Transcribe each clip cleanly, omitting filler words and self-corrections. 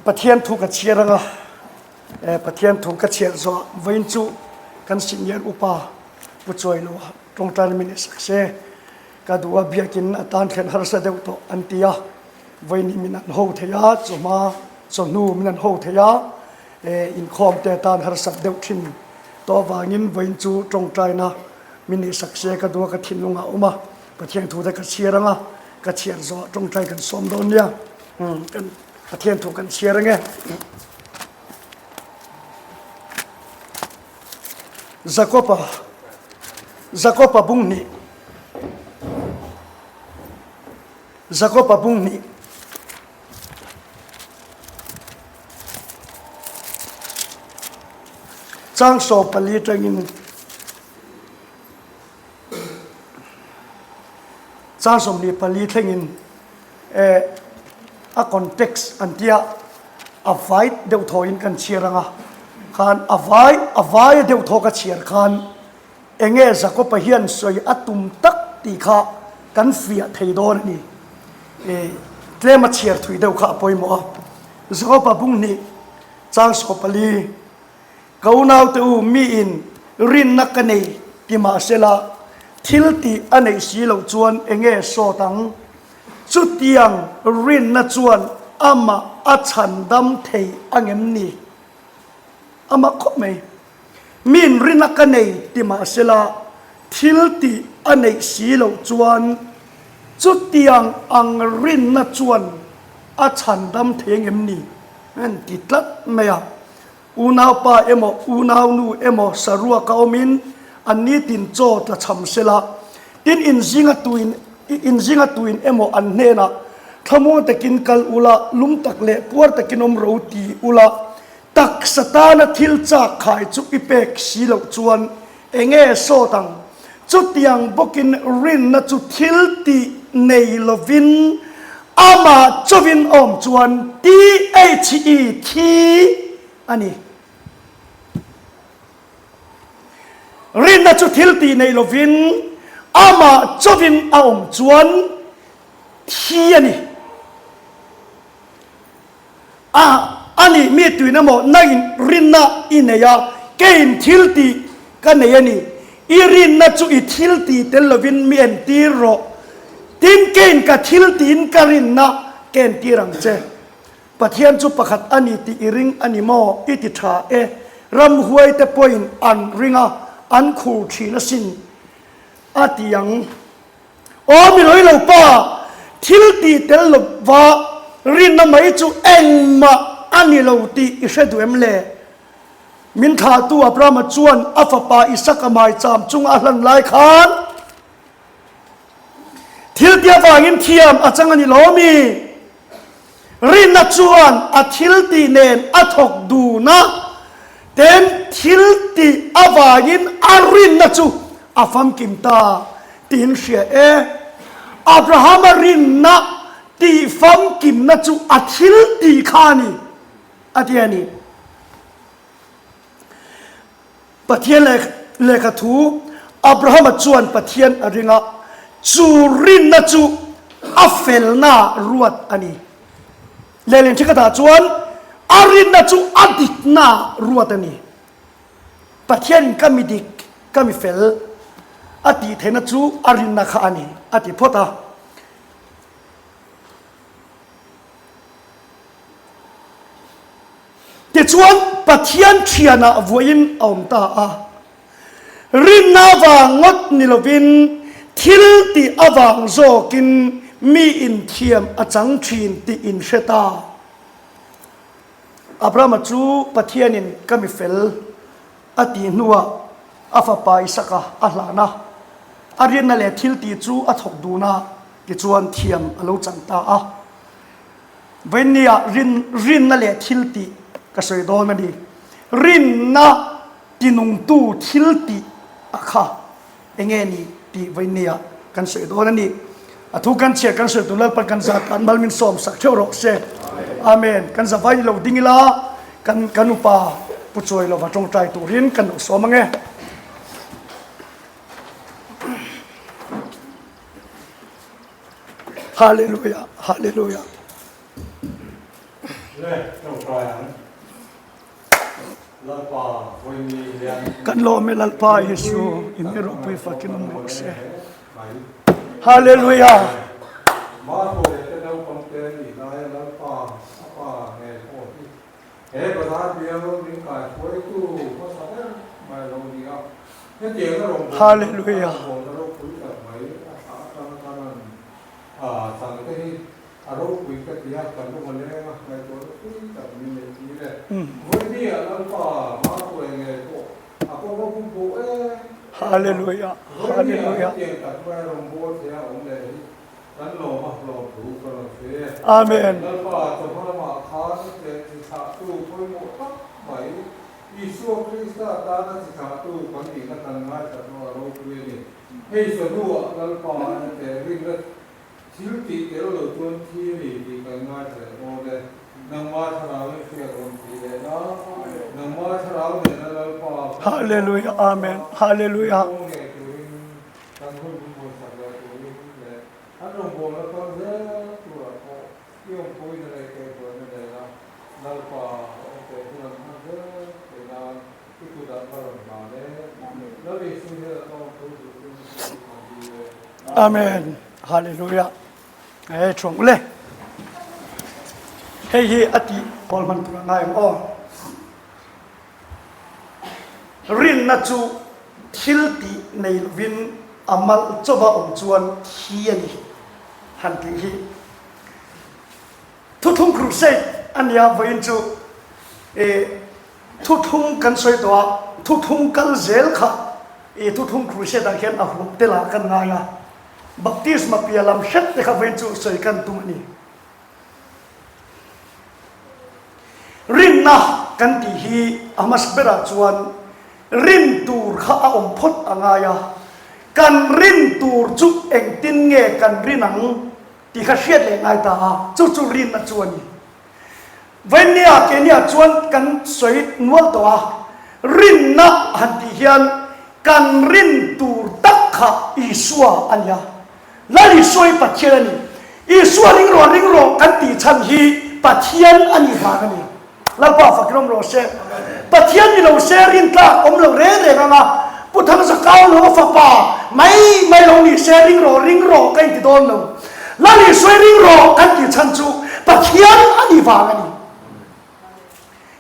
Pathian thu ka chhiar anga Pathian thu ka chhiar zawh vawiin chu kan senior upa Pu Chuailoa tawngtaina min sak se ka duh a biakin a tan thlen harsa deuh tawh an ti a vawiin min an ho thei a chawhma chawhnu min an ho thei a inkhawm te atan harsat deuh thin tawh avangin vawiin chu tawngtaina min nih sak se ka duh a ka thinlungah a awm a Pathian thu te ka chhiar anga ka chhiar zawh tawngtai kan sawm dawn nia kan Pathian thu kan chhiar ange. Jakoba Jakoba bung hnih Jakoba bung hnih Chang 14 tangin Chang 24 thlengin eh a context an tia a vai deuh thaw in kan chhiar anga khan a vai a vai a deuh thaw ka chhiar khan enge Jakopa hian sawi a tum tak tih kha kan fiah thei dawn a ni. Eh tlem a chhiar thui deuh kha a pawimawh a. Jakopa bung hnih chang 14 Ka unaute u, miin rinna ka nei ti mahsela thil tih a neih si loh chuan enge sawt ang? Chutiang rinna chuan amah a chhandam thei angem ni? Amah khawp mai. Miin rinna ka nei ti mahsela thil tih a neih si loh chuan chutiang ang rinna chuan a chhandam thei angem ni? An ti tlat mai a. Unaupa emaw, unaunu emaw saruaka awmin an nitin chaw tla chham sela, tin inzinga tuin inzinga tuin emaw an hnenah thlamuang takin kal ula, lum tak leh puar takin awm ro ti ula, taksa tana thil chak khai chu i pek si loh chuan enge sawt ang? Chutiang bawkin rinna chu thil tih nei lovin amah chawin awm chuan THE thi a ni. Rinna chu thil tih nei lovin amah chawin a awm chuan thi a ni. A, a nih mi tuin emaw nangin rinna i nei a, keiin thil tih ka nei a ni. I rinna chu i thil tih tel lovin mi entir rawh. Tin, keiin ka thil tiin ka rinna ka entir ang che. Pathian chu pakhat a ni tih i ring a ni maw? I ti tha e. Ramhuaite pawhin an ring a, an khur thin asin a ti ang. Aw mi lawilo pa, thil tih tel lova rinna mai chu engmah a ni lo tih i hre duh em le? Min thlahtu Abrahama chuan a fapa Isaka maicham chunga a hlan lai khan thil tih avangin thiam a chang a ni lo mi? Rinna chuan a thil tih nen a thawk dun a, ten thil tih avangin a rinna chu a famkim ta tiin hria e. Abrahama rinna tih famkimna chu a thil tih kha a ni, a ti a ni. Pathian lehkha thu, Abrahama chuan Pathian a ring a, chu rinna chu a felna ruat a ni. Lehlin thenkhatah chuan a rinna chu a dikna ruat a ni. Pathianin ka mi dik, ka mi fel a tih theihna chu a rinna kha a ni, a ti phawt a. Tichuan, Pathian thianah vuahin a awm ta a. Rinna avang ngawt ni lovin, thil tih avang zawkin mi inthiam a chang thin tih in hre ta. Abrahama chu Pathianin ka mi fel a tih hnuah a fapa Isaka a hlan a. A rinna leh thil tih chu a thawk dun a, tichuan thiam a lo chang ta a. Vawinia rin rinna leh thil tih ka sawi dawn a ni. Rinna tinungtu thil tih a kha enge ni tih vawinia kan sawi dawn a ni. A thu kan chhiar kan sawi tur Lalpan kan zat tan mal min sawm sak theuh rawh se. Amen. Kan za vai ni lo ding ila kan kan upa Pu Chuailova tawngtai turin kan lo sawm ange. Hallelujah, Hallelujah. Le, ṭawngṭai ang. Lalpa vawiin hian. Kan lawm e Lalpa Isu, in mi ropui fakin awm rawh se. Hallelujah. Marco leh te naupangte nih laia Lalpa a pa ngei pawh hi he bazar bial min kaihruaitu hmasa ber mai a lo ni a. Hetianga rawngbawlna Hallelujah. rawngbawlna ropui tak mai a thlah atanga kanan changte hi A ropui ka ti a, ka lung a leng a, ngaihtuahna pui tak min neih tir e. Vawinia Lalpa Marco enge pawh a kawng a bum pawh em em a. Hallelujah, Vawinia Hallelujah. hetiang tak mai rawngbâwl theia awm leh hi kan lawm a, lawmthu ka rawn sawi e. Amen. Lalpa chawhma lamah khan leh chi thlahtu pawimawh tak mai Isua Krista tana chi thlahtu kan nihna kan ngaithla tawh a ropui a ni. Hei chawhnuah Lalpa a teh rinna Thil tih tel lo chuan thi a ni tih kan ngaithla leh dawn e. Nangma thlarau in hriat rawn tih leh na, nangma thlarau nena Lalpa kan Hallelujah Amen Hallelujah. Kawng ngei turin kan hun min buaisak leh turin leh an rawngbawlna kal zel turah pawh i awmpuina leh kaihhruaina nena Lalpa a awm teh hun an hman zel theih nan i kutah ka rawn hlan e. Lal Isu hian a tawngthu duhtu na chu kan dil e. Amen. Hallelujah. He thuang ule. Hei hi a ti pawl hman tur a ngai ang aw. Rinna chu thil tih nei lovin a mal chawva awm chuan thi a ni han tih hi. Thuthlung crusade a nia vawiin chu e Thuthlung kan sawi tawh a, thuthlung kal zel kha i thuthlung crusade ah hian a huam tel ah kan ngai a, baptisma piah lam hret te kha vawiin chu sawi kan tum a ni. Rinna kan tih hi a hmasa berah chuan rin tur kha a awm phawt a ngai a, kan rin tur chu engtin nge kan rin ang tih kha hriat leh ngai ta a, chu chu rinna chu a ni. Vawinia Kenya chuan kan sawi nual tawh a, rinna han tih hian kan rin tur tak kha Isua a ni a. Lal Isua hi Pathian a ni. Isua ring rawh ring rawh kan tih chhan hi Pathian a nih vang a ni. Lalpa fakrawm rawh se. Pathian ni lo se rin tlak awm lo reng reng ang a, Pu Thangzakau lo fapa mai mai lo ni se ring rawh ring rawh ka inti dawn lo. Lal Isua ring rawh kan tih chhan chu Pathian a nih vang a ni.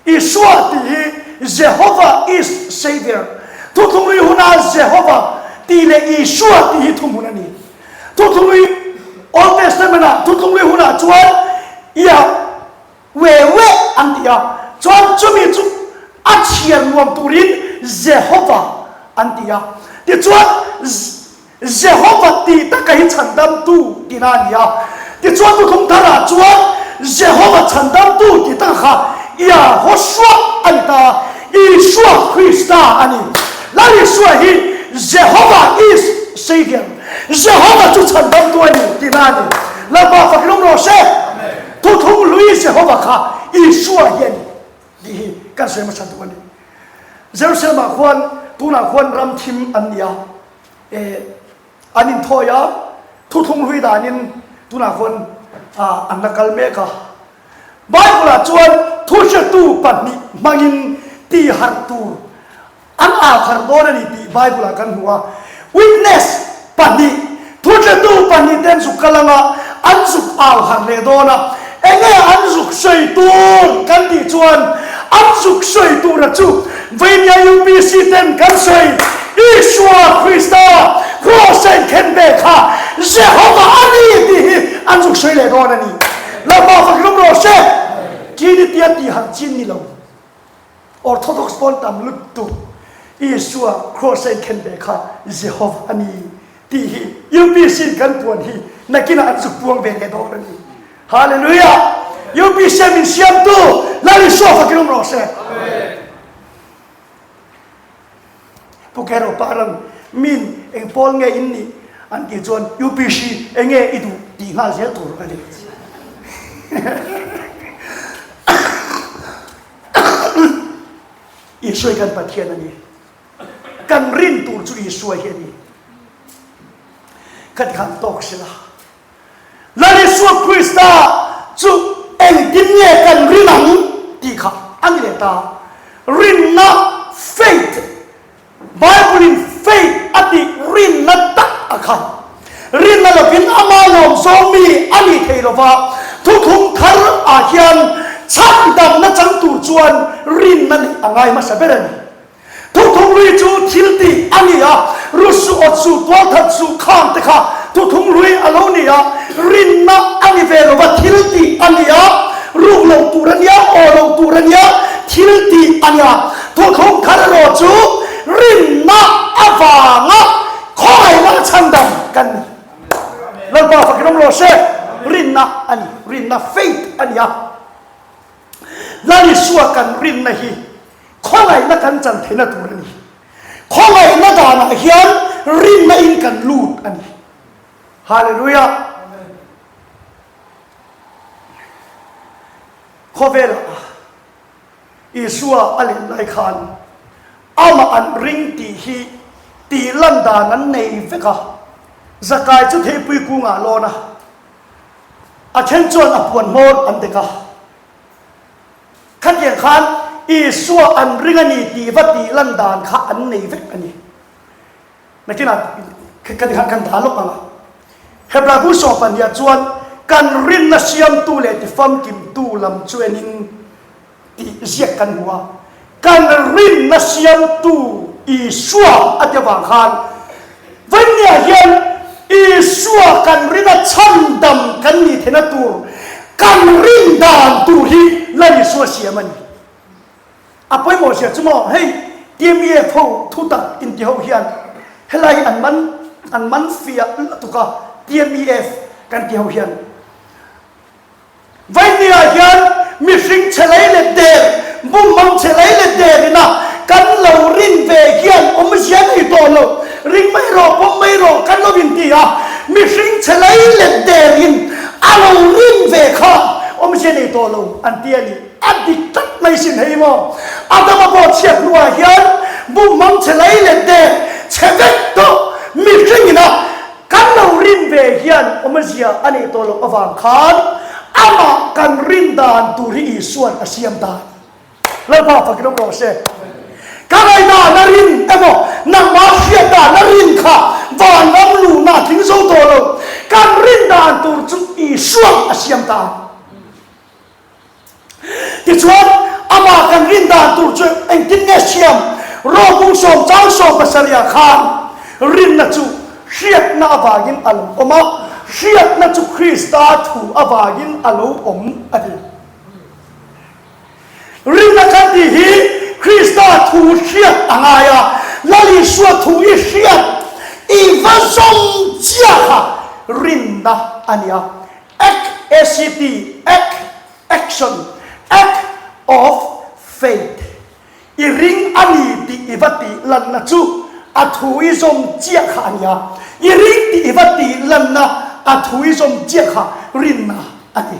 Isua tih hi Jehovah is Savior. Thuthlunglui huna Jehovah tih leh Isua tih hi thuhmun a ni. Thuthlunglui Old Testament ah thuthlunglui hunah chuan Yahweh an ti a, chuan chumi chu a chhiar nuam turin Jehovah an ti a. Tichuan Jehova tih taka hi chhandamtu tihna a ni a. Tichuan Thuthlung Tharah chuan Jehova chhandamtu tih taka kha Yahoshua a ni ta a, Isua Krista a ni. Lal Isua hi Jehova is Saviour, Jehova chu chhandamtu a ni tihna a ni. Lalpa fak lawm rawh se. Thuthlung hlui Jehova kha Isua hi a ni tih hi kan sawi hmasa duh a ni. Jerusalem-ah khuan tunah khuan ram thim an ni a, eh an inthawi a, thuthlung hlui danin tunah khuan ah an la kal mek a. Bible-ah chuan thuhretu pahnih hmangin tihharh tur An au kharh dawn a ni tih Bible ah kan hmu a. Witness pahnih, thuhretu pahnih te an zuk kal anga an zuk au harh leh dawn a. Enge an zuk sawi tur kan tih chuan an zuk sawi tura chu Vainia UPC ten kan sawi Isua Krista Kraws a inkhen ve kha Jehova a ni tih hi an zuk sawi leh dawn a ni. Lalpa faklum rawh se. Trinity a tih harh chin ni lo. Orthodox pawn tam lutuk Isua kraws a inkhen ve kha Jehova a ni tih hi UPC in kan puan hi nakinah an zuk puang ve leh dawn a ni. Hallelujah! UPC a min siamtu Lal Isua fakin awm rawh se. Pu Kero Paran min eng pawl nge in nih an tih chuan UPC enge i duh tih nghal zel tur a ni. Isua hi kan Pathian a ni. Kan rin tur chu Isua hi a ni. Ka ti khan tawk sila. Lal Isua Krista chu engtin nge kan rin ang? ta. Rinna, faith, Bible in faith a tih rinna tak a kha. Rinna lovin ama lawm zawng mi a ni thei lova, thuthlung thar ah hian chhandamna chang tur chuan rinna neih a ngai hmasa ber a ni. Thuthung lui chu thil tih a ni a, ru suh, awt suh, tual that suh khang te kha thuthung lui a lo ni a, rinna a ni ve lova thil tih a ni a, ruk loh tur a nia, aw loh tur a nia, thil tih a nia. Thuthlung thar erawh chu rinna avanga khawngaihna chhandam kan ni. Lalpa fakin awm rawh se, rinna a ni, rinna faith a ni a. Lal Isua kan rinna hi khawngaihna kan chan theihna tur a ni. Khawngaihna danah hian rinna in kan lut a ni. Hallelujah! Khawvelah Isua a len lai khan amah an ring tih hi tih lan dan an nei vek a. Zakai chu theipui kungah a lawn a. A then chuan a puan hmawr an dek a. Khatiang khan Isua an ring a ni tih va tih lan dan kha an nei vek a ni. Nakinah ka ti khan kan dah lawk ang a. Hebrai bu sawpa nia chuan kan rinna siamtu leh tifamkimtu lam chu enin tih ziak kan hmu a. Kan rinna siamtu Isua a ti avang khan Vawimniah hian Isua kan rina chhandam kan nih theihna tur kan rin dan tur hi Lal Isua siam a ni. A pawimawh zia chu maw hei TMEF ho thutak inti ho hian helai hi an man an man fiah lutuk a TMEF kan ti ho hian. Vaihniah hian mihring chhe lei let der, bumhmang chhe lei let der ina kan lo rin ve hian awmzia nei tawh lo, ring mai rawh, pawm mai rawh kan lo inti a, mihring chhe lei let der in a lo rin ve kha awmzia nei tawh lo an ti a ni. A dik tlat mai sin hei maw? Adama pawh chhiat hnuah hian bumhmang chhe lei let der, chhe vek tawh mihring ina Kan lo rin ve hian awmzia a neih tawh loh avang khan amah kan rin dan tur hi Isua'n a siam ta a ni. Lalpa fakin awm rawh se. Ka ngaihdan a rin emaw nangmah hriat dan a rin kha vanram luhna a tling zo tawh lo. Kan rin dan tur chu Isua'n a siam ta a ni. Tichuan, amah kan rin dan tur chu engtin nge siam? Rawkung sawmchang sawmpasarihah khan rinna chu hriatna avangin a lo awm a, hriatna chu Krista thu avangin a lo awm a ti. Rinna kan tih hi Krista thu hriat a ngai a, Lal Isua thu i hriat i va zawm chiah kha rinna a ni a. Act, ACT, act, action, act of faith. I ring a ni tih i va tih lanna chu a thu i zawm chiah kha a nia. I ring tih i va tih lanna a thu i zawm chiah kha rinna a ni.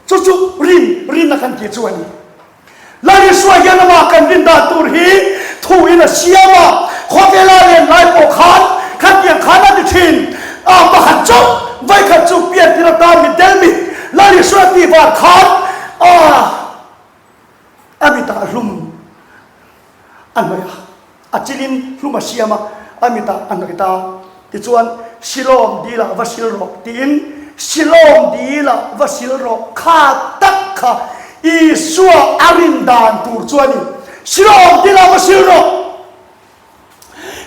Chu chu rin, rinna kan tih chu a ni. Lal Isua hian amah kan rin dan tur hi thu in a siam a, khawvela len lai pawh khan khatiang khan a ti thin. A pakhat chauh vawikhat chu piantir atan mitdel mit Lal Isua tih vang khan a a mitah hlum a hnawih a. A chilin hlum a siam a, a mitah a hnawih ta. Tichuan, Silawm dilah va sil rawh, tiin Silawm dilah va sil rawh kha tak kha Isua a rin dan tur chu a ni. Silawm dilah va sil rawh.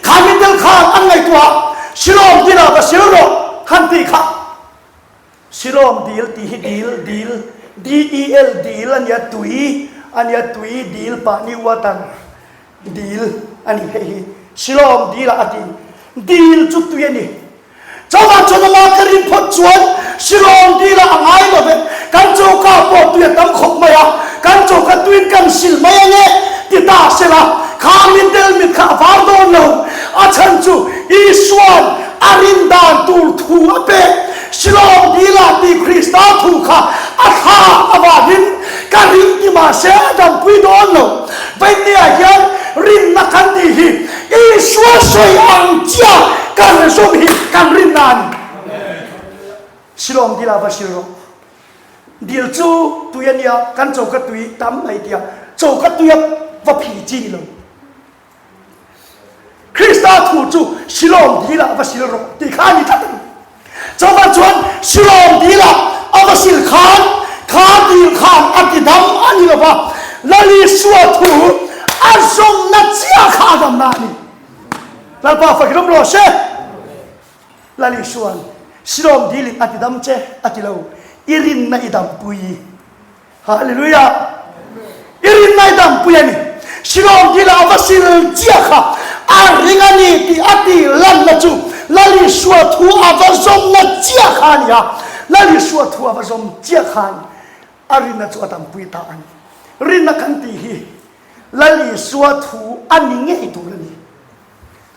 Kha mitel khan an ngaihtuah a, Silawm dilah va sil rawh han tih kha. Silawm dil tih hi dil, dil, D-E-L, dil a nia, tui a nia, tui, dil, pahni, water, dil a ni hei hi. Silawm dil ah a ti. Dil chu tui a ni. Chuvang chuan ama ka rin phawt chuan Silawm dil ah a ngai lo ve. Kan choka pawh tui a tam khawp mai a, kan choka tuiin kan sil mai ang e ti ta sela, kha mitel mit kha a var dawn lo. A chhan chu Isua'n a rin dan tur thu a pek. Shillong dila tih Krista thu kha a thlak avangin ka ring ti mahse a dampui dawn lo. Vawinia hian rinna kan tih hi Isua sawi ang chiah kan zawm hi kan rinna a ni. Shillong dila va sil rawh. Dil chu tui a nia, kan choka tui tam mai tia. Choka tuia va phih chi ni lo. Krista thu chu Silawm dilah va sil rawh tih kha a ni tlat a ni. Chuvang chuan Silawm dilah a va sil khan kha dil khan a ti dam a ni lo va, Lal Isua thu a zawmna chiah kha a damna a ni. Lalpa fakin awm rawh se. Lal Isua'n Silawm dilin a ti dam che a ti lo, i rinna i dampui. Hallelujah! I rinna i dampui a ni. Silawm dila a va sil chiah kha a ring a ni tih a tih lanna chu Lal Isua thu a va zawmna chiah kha a ni a. Lal Isua thu a va zawm chiah khan a rinna chu a dampui ta a ni. Rinna kan tih hi Lal Isua thu a ni ngei tur a ni.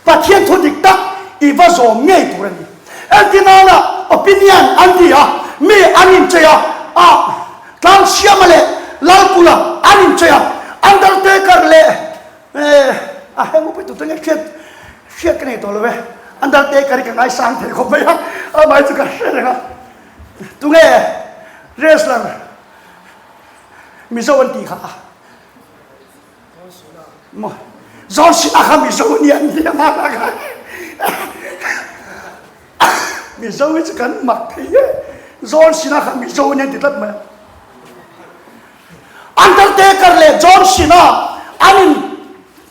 Pathian thu dik tak i va zawm ngei tur a ni. Entirnana opinion an ti a, mi an inchei a, a Tlansiama leh Lalkula an inchei a, Undertaker leh eh a heng upa tute nge hriat hriat ka nei tawh lo e, Undertaker hi ka ngaisang thei khawp mai a, amah hi chu ka hre reng a, tunge wrestler Mizo an tih kha a. John Cena kha Mizo ni an ti a kha. Mizo hi chu kan mak thei e. John Cena kha Mizo ni an ti tlat mai. Undertaker leh John Cena an in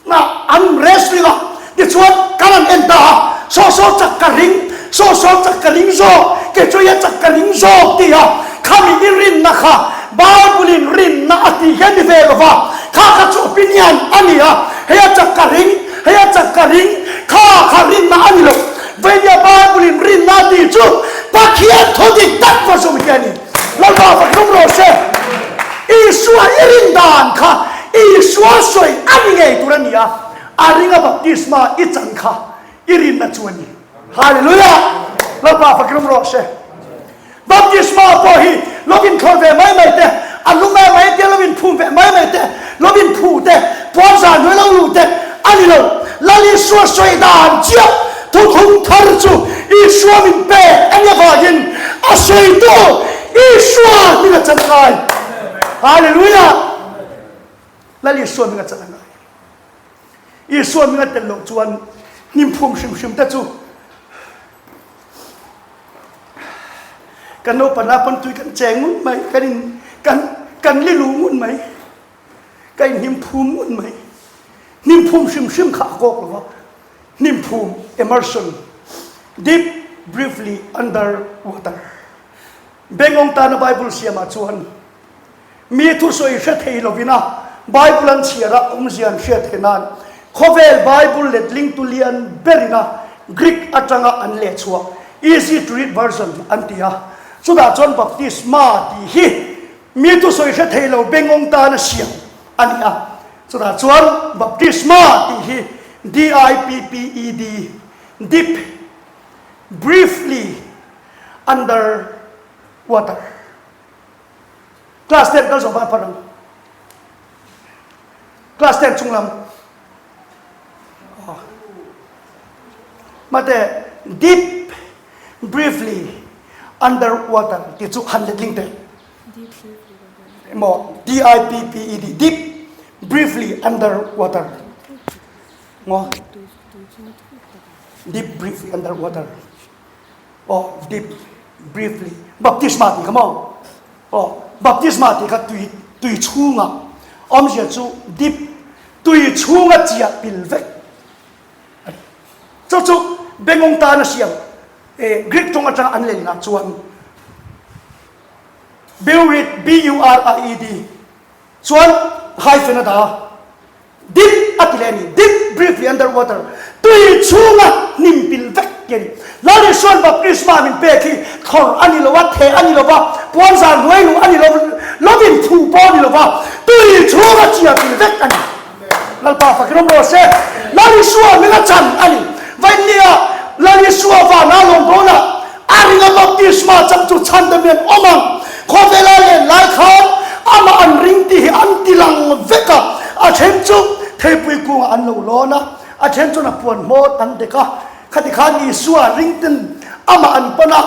na an wrestling a tichuan kan an en ta a saw saw chak ka ring saw saw chak ka ring zawk ke chu ia chak ka ring zawk ti a khami i rinna kha Bible in rinna a tih hian ni ve lova kha kha chu opinion a ni a hei a chak ka ring hei a chak ka ring kha kha rinna a ni lo veinia Bible in rinna a tih chu Pathian thu dik tak va zawm hi a ni Lalpa va hlum rawh se Isua i rin dan kha Isua sawi a ni ngei tur a ni a a ringa baptisma i chan kha i rinna chu a ni Hallelujah Lalpa va hlum rawh se Baptisma pawh hi lo inthlawn ve mai mai te, a lung mai mai te, lo inphum ve mai mai te, lo inphu te, puanzar hnuai lo luh te a ni lo. Lal Isua sawi dan chiah thuthlung thar chu Isua min pek a nih avangin a sawitu Isua hming a chan a ngai. Hallelujah! Lal Isua hming a chan a ngai. Isua hming a tel loh chuan hnimphum hrim hrim te chu Kan naupan ah pawn tui kan cheng ngun mai, kan in kan kan li lu ngun mai, ka in hnim phum ngun mai. Hnim phum hrim hrim kha a kawk lo va, hnim phum immersion, dip briefly under water. Bengawng tana Bible siam ah chuan Mi thusawi hre thei lovin a Bible an chhiar a awmzia an hriat theih nan khawvel Bible letlingtu lian berin a Greek atanga an lehchhuah Easy to Read Version an ti a. Chutah chuan baptisma tih hi mi thusawi hre thei lo bengawng tana siam a ni a. Chutah chuan baptisma tih hi D-I-P-P-E-D, dip, briefly, under water. Class ten kal zawh van phar ang. Class ten chung lam. Mate deep briefly under water ti chu han letling te. Mo D I P P E D deep briefly under water. Mo deep briefly under water. Aw dip briefly baptisma tih kha maw aw baptisma tih kha tui tui chhunga awmzia chu dip tui chhunga chiah pil vek a ni chu chu bengawng tana siam eh Greek tawng atanga an lei lah chuan buried B U R I E D chuan hyphen a dah a. Dip a ti leh a ni. Dip briefly under water. Tui chhunga hnim pil vek ti a ni. Lal Isua'n baptisma min pek hi thlawr a ni lo a, theh a ni lo va, puanzar hnuai luh a ni lo, lovin phu pawh a ni lo va, tui chhunga chia pil vek a ni. Lalpa fakin awm rawh se. Lal Isua min a chan a ni. Vainnia Lal Isua vana lawm dawnah A ringa baptisma chang chu chhandam hian awm ang. Khawvela len lai khan amah an ring tih hi an ti lang vek a. A then chu theipui kungah an lo lawn a, a then chuan a puan hmawt an dek a. Khati khan Isua ringten amah an pan a,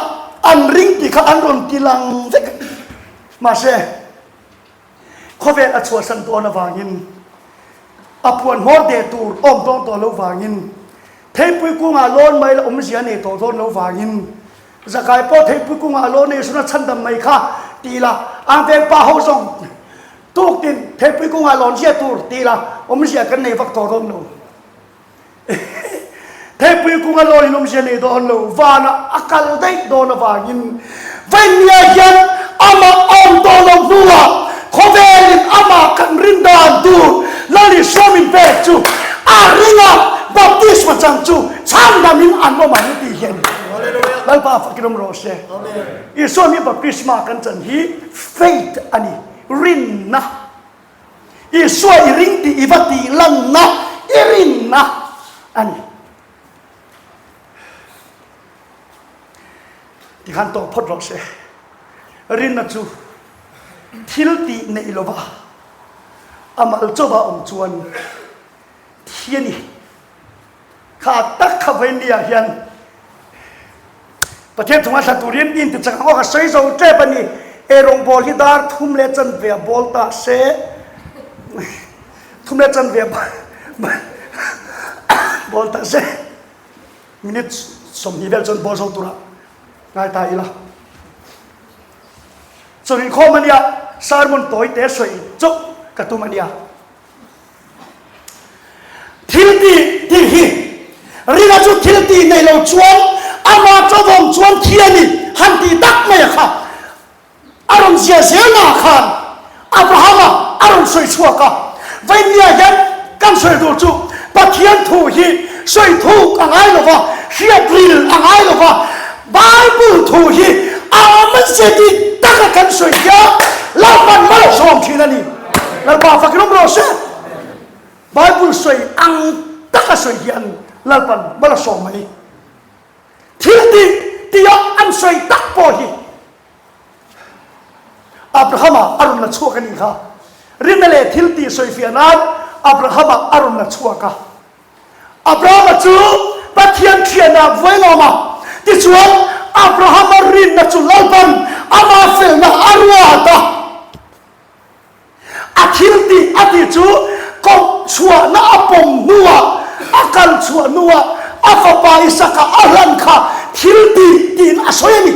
an ring tih kha an rawn ti lang vek a. Mahse. Khawvel a chhuahsan dawn avangin, a puan hmawr deh tur awm dawn tawh lo vangin, theipui kungah lawn mai la awmzia nei tawh dawn lo vangin, Zakai pawh theipui kungah lawn nei suna chhandam mai kha ti ila, ang veng pa ho zawng tuktin theipui kungah lawn zia tur ti ila awmzia kan nei vak tawh dawn lo. Theipui kunga lawn in awmzia nei dawn lo, vanah a kal daih dawn avangin Vainia hian amah a awm tawh lo hnuah khawvelin amah kan rin dan tur Lal Isua min pek chu a ring a, baptisma chang chu chhandamin an awm ang tih hi a ni. Lalpa fakin awm rawh se. Isua mi baptisma kan chan hi faith a ni, rinna. Isua i ring tih i va tih lanna i rinna a ni. Tikhan tawh phawt rawh se. Rinna chu thil tih neih lova a mal chauha awm chuan thi a ni. Kha tak kha vawiinniah hian Pathian chunga thla turin in ti chak ang aw ka sawi zo tep a ni. Eirawngbawl hi dar thum leh chanve a bawl ta se thum leh chanve a bawl ta se minute 20 vel chuan bawl zo tura ngai ta ila. Chawinkhawm a nia sermon tawi te sawi chauh ka tum a nia. Thil tih tih hi Rina chu thil tih nei lo chuan ama chawvawng chuan thi a ni han tih tak mai a kha. A rawn zia zelnaah khan Abrahama a rawn sawi chhuak a. Vainia hian kan sawi tur chu Pathian thu hi sawi thuk a ngai lo va, hriat ril a ngai lo va, Bible thu hi a awmze dik taka kan sawi hian Lalpan malsawm thin a ni. Lalpa fak rawm rawh se. Bible sawi ang taka sawi hian Lalpan mal a sawm mai. Thil tih tia an sawi tak pawh hi Abrahama a rawn la chhuak a nih kha. Rinna leh thil tih sawi fiah nan Abrahama a rawn la chhuak a. Abrahama chu Pathian thianah vuai lawm a, tichuan Abrahama rinna chu Lalpan ama felna a ruat a. A thil tih a tih chu koh chhuahna a pawm hnuah, a kal chhuah hnuah a fapa Isaka a hlan kha thil tih tiin a sawi a ni.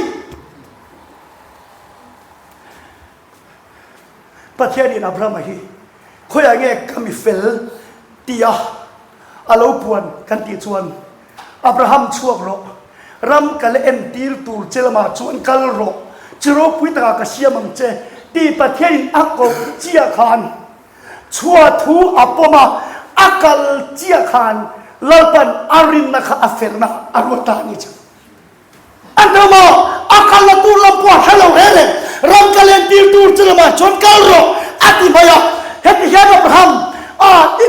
Pathianin Abrahama hi khawiah nge ka mi fel tia a lo puan kan tih chuan, Abraham chhuak rawh, ram ka la entir tur che lamah chuan kal rawh, chi ropui takah ka siam ang che tih Pathianin a koh chiah khan chhuah thu a pawm a, a kal chiah khan Lalpan a rinna kha a felna a ruat ta a ni chu. An tho maw? A kalna tur lam pawh a hre lo reng reng. Ram ka lentir tur chu lamah chuan kal rawh a ti mai a. Heti hian Abraham a i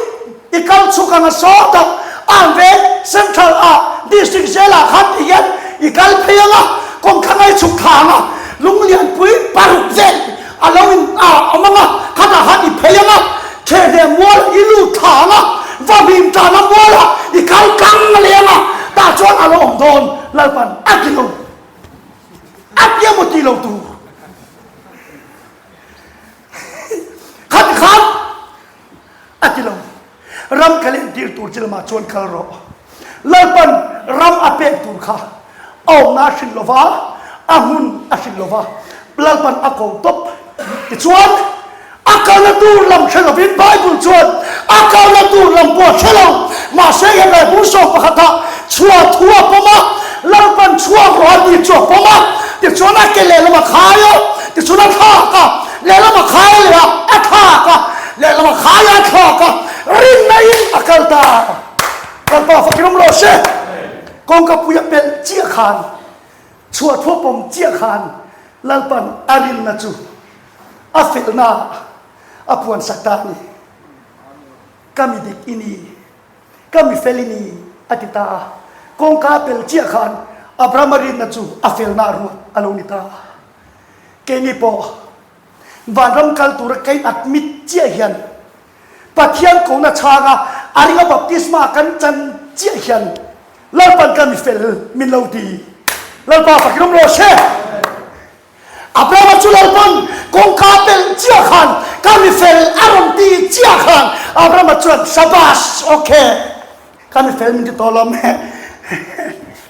i kal chhuk ang a sawtah an ve Central a District Jail ah khan ti hian i kal phei ang a, kawngka ngai chhuk thla ang a, lunglianpui paruk vel a lo in a awm ang a, khatah khan i phei ang a, Thehne mual i lut thla ang a, va hlim tana mualah i kal tlang a leng a, tah chuan a lo awm dawn, Lalpan a ti lo. A ti emaw ti lo tur. Khati khan a ti lo. Ram ka lentir tur chi lamah chuan kal rawh. Lalpan ram a pek tur kha a awmna a hrilh lo va, a hmun a hrilh lo va, Lalpan a ko tawp. Tichuan, a kalna tur lam hre lovin Bible chuan a kalna tur lam pawh a hre lo. Mahse, Hebrai bung sawm pakhatah chhuah thu a pawm a, Lalpan chhuak rawh a tih chu a pawm a, tichuan a ke lehlam a khai a, tichuan a thlak a, lehlam a khai leh a, a thlak a, lehlam a khai a, a thlak a, rinna in a kal ta. Lalpa fakin awm rawh se. Kawngka pui a pelh chiah khan, chhuah thuap awm chiah khan Lalpan a rinna chu a felna a puan sak ta a ni. Ka mi dik i ni, ka mi fel i ni a ti ta a. Kawngka a pelh chiah khan Abrahama rinna chu a felna a ruat a lo ni ta a. Keini pawh vanram kal tura ka in admit chiah hian Pathian kohna chhanga a ringa baptisma kan chan chiah hian Lalpan ka mi fel min lo ti. Lalpa fakin awm rawh se. Abrahama chu Lalpan kawngka pelh chiah khan ka mi fel. tih chiah khan Abrahama chuan Shabash! Ok! Ka mi fel min ti tawh lo me.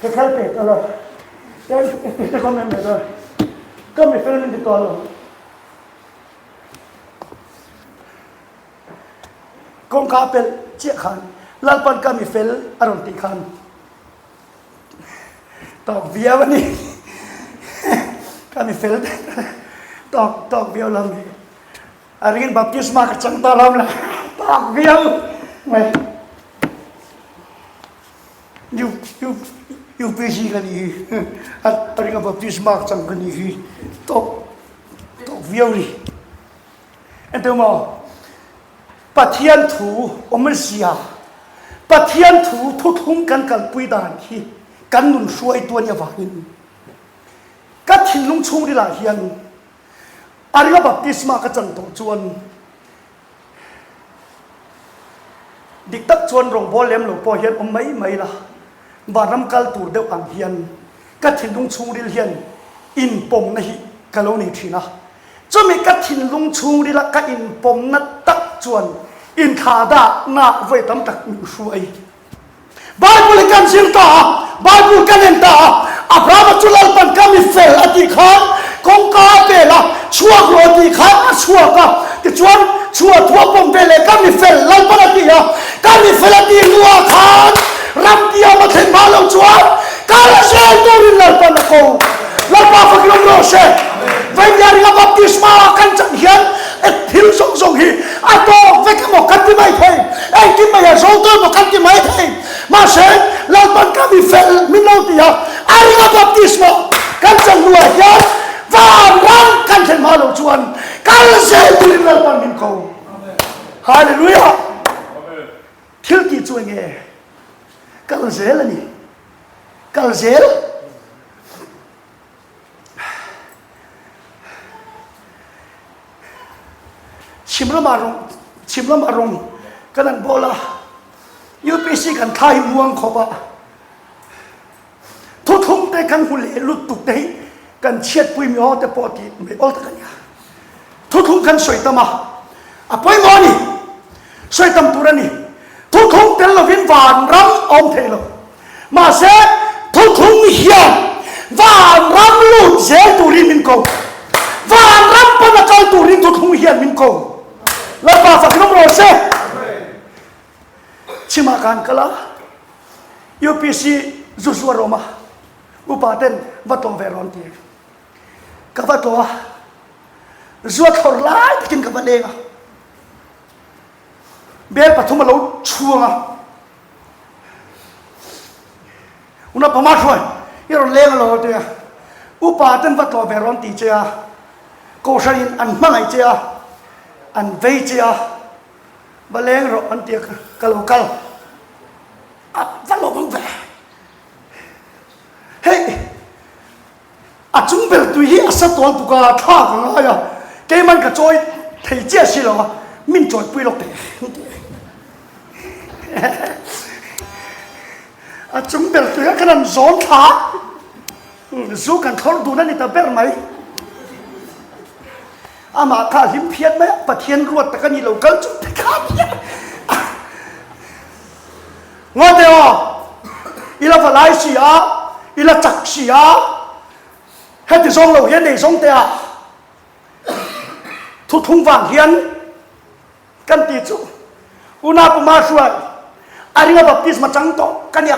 Ka kal pe tawh lo. Ka mi fel min ti tawh lo. Kawngka a pelh chiah khan Lalpan ka mi fel a rawn tih khan tawk viau a ni. Ka mi fel tawk tawk viau lo mi. A ringin baptisma ka chang ta lo la tawk viau mai. U U UPC ka nih hi a ringa baptisma ka chang ka nih hi tawk tawk viau ni. Engtin maw? Pathian thu awmzia, Pathian thu thuthlung kan kalpui dan hi kan nun hruaitu a nih avangin ka thinlung chhungrilah hian a ringa baptisma ka chan tawh chuan Dik tak chuan rawngbawl lem lo pawh hian awm mai mai la, vanram kal tur deuh ang hian ka thinlung chhungril hian inpawmna hi ka lo nei thin a. Chumi ka thinlung chhungrila ka inpawmna tak chuan inthlahdah vawi tam tak min hruai. Bible hi kan zir ta a, Bible kan en ta a, Abrahama chu Lalpan ka mi fel a tih khan kawngka a pel a, chhuak rawh a tih khan a chhuak a, tichuan chhuah thu a pawm ve leh ka mi fel Lalpan a ti a, ka mi fel a tih hnuah khan ram tiam a thlen hma loh chuan kal zel turin Lalpan a ko. Lalpa fakin awm rawh se. Vawinia ringa baptisma ah kan chan hian e thil zawng zawng hi a tawk vek emaw kan ti mai thei, engtin mai a zo tawh emaw kan ti mai thei. Mahse, Lalpan ka mi fel min lo ti a, a ringa baptisma kan chan hnuah hian van ram kan thlen hma loh chuan kal zel turin Lalpan min ko. Hallelujah! Thil tih chu enge? Kal zel a ni. Kal zel. Chhim lamah rawng chhim lamah rawng kan an bawl a UPC kan thla hi muang khawp a thuthlung te kan hmu leh lutuk te hi kan chhiatpui mi aw te pawh tih mai awl tak a nia. Thuthlung kan sawi tam a, a pawimawh a ni. Sawi tam tur a ni. Thuthlung tel lovin vanram a awm thei lo. Mahse, thuthlung hian vanram lut zel turin min ko. Vanram pana kal turin thuthlung hian min ko. Lalpa fak rawng rawh se. Chhimah kan kal a, UPC zu zuar awm a, upa ten va tlawh ve rawn ti. Ka va tlawh a, Zua thlawr lai takin ka va leng a, bel pathum a lo chhuang a, Una pama hruai i rawn leng a lo ti a, upa ten va tlawh ve rawn ti che a, kohhran in an hmangaih che a, an vei che a, va leng rawh an ti a, ka lo kal a, va lawm ang ve. Hei. A chung ber tui hi a sa tawl tuk a, thla ka ngai a, keiman ka chawi thei chiah si lo a, min chawipui lawk teh ang tih. A chung ber tui a kan han zawn thla a, zu kan thlawr dun a ni ta ber mai. Amah kha a hlim phian mai a, Pathian ruat tak a ni lo kal chu ti kha a nia. Ngawte aw, i la va lai si a, i la chak si a, heti zawng lo hian nei zawng teh a, thuthlung vang hian kan ti chu Una Puma hruai a ringa baptisma chang tawh ka nia.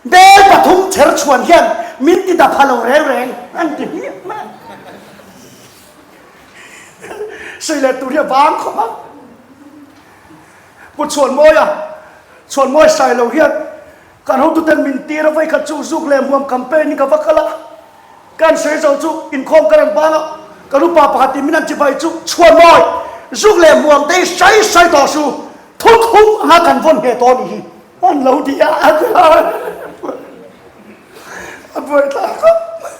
Bel pathum chher chhuan hian min ti dapha lo reng reng an ti hmiah mai a. Sawi leh tur hi a vang khawp a. Pu Chhuanmawia, Chhuanmawi Sailo hian kan hotuten min tir a, vawikhat chu zuk leh hmuam campaign in ka va kal a, kan sawi zo chu inkhawm ka rawn bang a, kan upa pakhat in min han chibai chu Chhuanmawi, zuk leh hmuam te hi sawi sawi tawh su, thuthlung anga kan vawn hneh tawh a nih hi, an lo ti a, a ti a, a buaithlak khawp mai.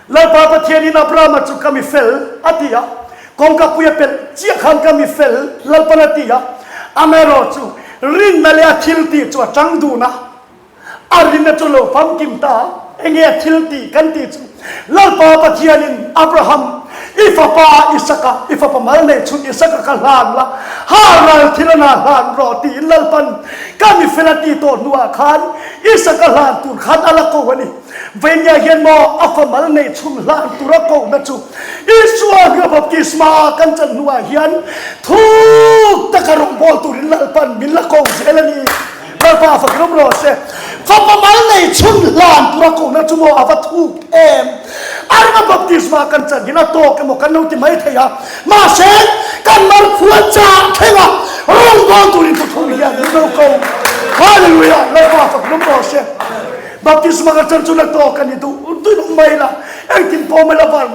Lalpa Pathianin Abrahama chu ka mi fel a ti a, kawngka pui a pelh chiah khan ka mi fel Lalpan a ti a, amaherawh chu rinna leh a thil tih chu a chang dun a, a rinna chu lo famkim ta a, enge a thil tih kan tih chu Lalpa Pathianin Abraham. I fapa Isaka, i fapa mal nei chhun Isaka kha hlan la, ha ral thil a na hlan rawh tiin Lalpan ka mi fel a ti tawh hnuah khan Isaka hlan tur khan a la ko a ni. Veinia hian maw a fa mal nei chhun hlan tur a kohna chu Isua hria baptisma kan chan hnuah hian thuk taka rawngbâwl turin Lalpan min la ko zel a ni. Lalpa fak rawm rawh se. Fapa mal nei chhun hlan tura kohna chu maw a va thuk em? A ringa baptisma kan chan hian a tawk emaw kan lo ti mai thei a, mahse kan mar khua chah thleng a rawngbâwl turin thuthlung hian min lo ko. Hallelujah! Lalpa fak rawm rawh se. Baptisma ka chan chuan a tawk a ni duh duh mai la, engtin pawh mai la var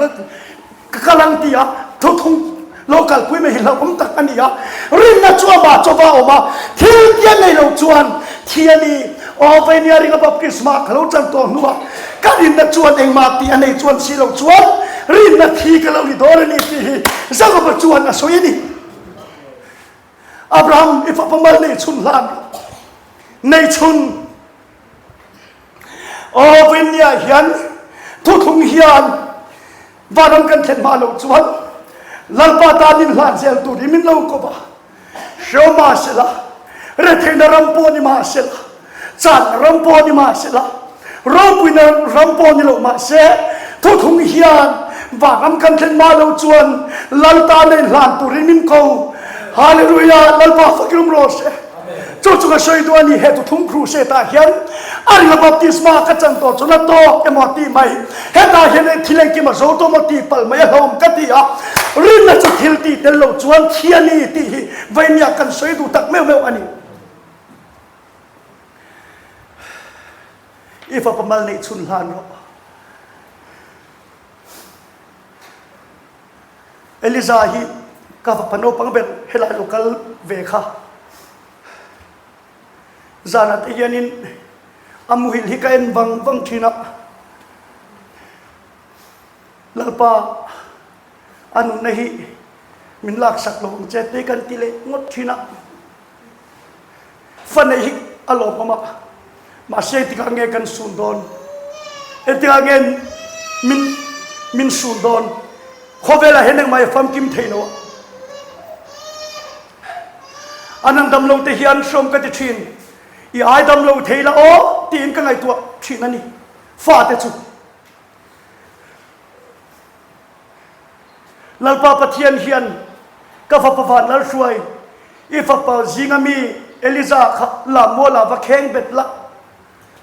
Ka kal ang ti a, thuthlung lo kalpui mai hi hlauhawm tak a ni a, rinna chu amah chu va awm a, thil tia nei lo chuan thi a ni. Aw Vainia ringa baptisma ka lo chan tawh hnuah ka rinna chuan engmah tih a nei chuan si lo chuan rinna thi ka lo ni dawn a ni tih hi Jakoba chuan a sawi a ni. Abraham i fapa mal nei chhun hlan rawh. Nei chhun. Aw Vainia hian thuthlung hian Vanram kan thlen hma loh chuan Lalpa tan in hlan zel tur hi min lo kawp a, hreu mah sela, retheihna ram pawh ni mah sela, channa ram pawh ni mah sela, ropuina ram pawh ni lo mah se, thuthlung hian vanram kan thlen hma loh chuan Lal tan a in hlan tur hi min ko. Hallelujah! Lalpa fakin awm rawh se. Chu chu ka sawi duh a ni, he thuthlung crusade ah hian a ringa baptisma ka chan tawh chuan a tawk emaw tih mai, hetah hian eng thil engkim a zo tawh maw tih palh mai a hlawm ka ti a, rinna chu thil tih tel lo chuan thi a ni tih hi vawinia kan sawi duh tak meuh meuh a ni. I fapa mal neih chhun hlan rawh. Eliza hi ka fapa naupang ber helai lo kal ve kha. Zanah te hianin a muhil hi ka en vang vang thin a, Lalpa a nunna hi min laksak lo ang che tih kan ti leh ngawt thin a. Fa neih hi a lawmawm a, mahse engtikah nge kan sun dawn? Engtikah nge min min sun dawn? Khawvelah hian engmah i famkim thei lo a. An ang dam lo te hian hrawm ka ti thin, i ai dam lo thei la aw tiin ka ngaihtuah thin a ni. Fate chu. Lalpa Pathian hian ka fapa van Lalhruai, i fapa zinga mi Eliza kha lammualah va kheng bet la,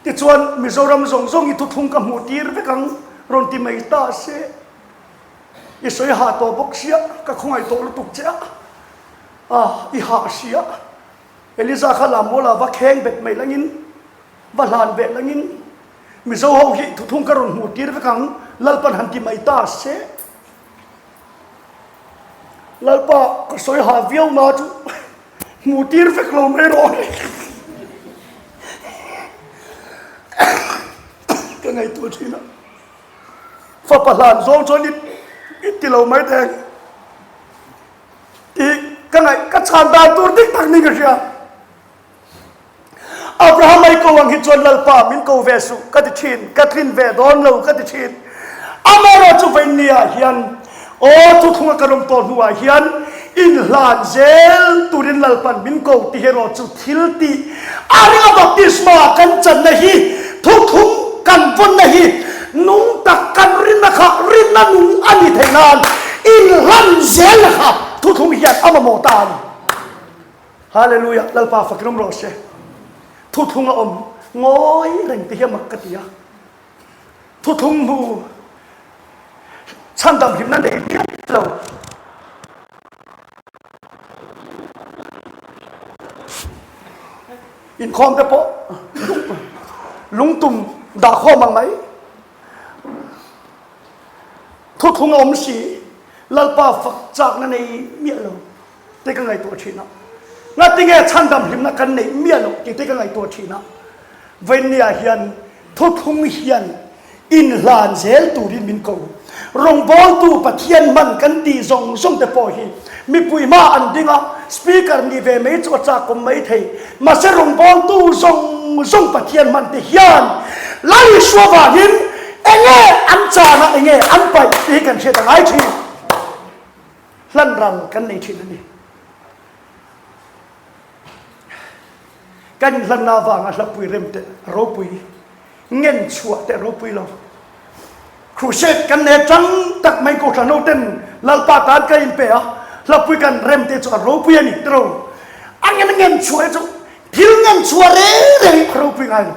tichuan Mizoram zawng zawng i thuthlung ka hmuh tir vek ang rawn ti mai ta se. I sawi hah tawh bawk sia, ka khawngaih tawh lutuk che a, ah i hah sia. Eliza kha lammualah va kheng bet mai langin, va hlan ve langin, Mizo ho hi thuthlung ka rawn hmuh tir vek ang, Lalpan han ti mai ta se. Lalpa ka sawi ha viau na chu hmuh tir vek lo mai rawh. Ka ngaihtuah thin a. Fapa hlan zawng chuan i ti lo mai teng. Tih ka ngaih ka chhan dan tur dik tak ni ka hria. Abraham ai ko ang hi chuan Lalpa min ko ve suh ka ti thin, ka tlin ve dawn lo ka ti thin. Amaherawh chu vawinia hian aw thuthlunga ka rawm tawh hnuah hian inhlan zel turin Lalpan min ko tih erawh chu thil tih a ringa baptisma kan channa hi thuthlung kan vawnna hi nung tak kan rinna kha rinna nung a ni theih nan inhlan zelna kha thuthlung hian a mamawh ta a ni. Hallelujah Lalpa fakin awm rawh se. Thuthlung a awm ngawi reng te hi a mak ka ti a. Thuthlung hnu chhandam hlimna nei miah lo. Inkhawm te pawh lungtum dah khawm ang mai. Thuthlung a awm si Lalpa fak chakna nei miah lo. Te ka ngaihtuah thin a. Ngatinge chhandam hlimna kan neih miah loh tih te ka ngaihtuah thin a. Vawinia hian thuthlung hian inhlan zel turin min ko. Rawngbawltu Pathian hman kan tih zawng zawng te pawh hi mipui hma an ding a, speaker nih ve mai chu a chakawm mai thei. Mahse rawngbawltu zawng zawng Pathian hman te hian Lal Isua vangin enge an chana enge an paih tih hi kan hriat a ngai thin. Hlan ral kan nei thin a ni. Kan inhlanna avanga hlapui rem te ropui, ngen chhuah te ropui lo. Crusade kan nei atang tak mai Kohhran ho ten Lalpa tan kan inpe a, hlapui kan rem te chu a ropui a ni tiro. A ngen ngen chhuah hi chu thil ngen chhuah reng reng hi a ropui ngai lo.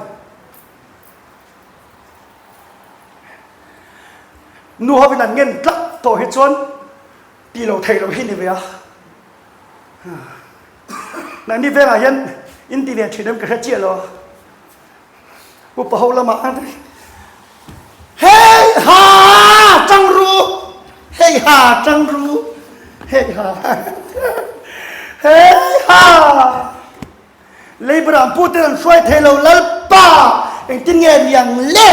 Nu hovin an ngen tlat tawh hi chuan ti lo thei lo hi ni ve a. Nangni vengah hian in ti ve thin em ka hre chiah lo a. Upa ho lamah an Hei ha tang ru hei ha tang ru hei ha hei ha Labour an pute an hruai thei lo Lalpa engtin nge niang le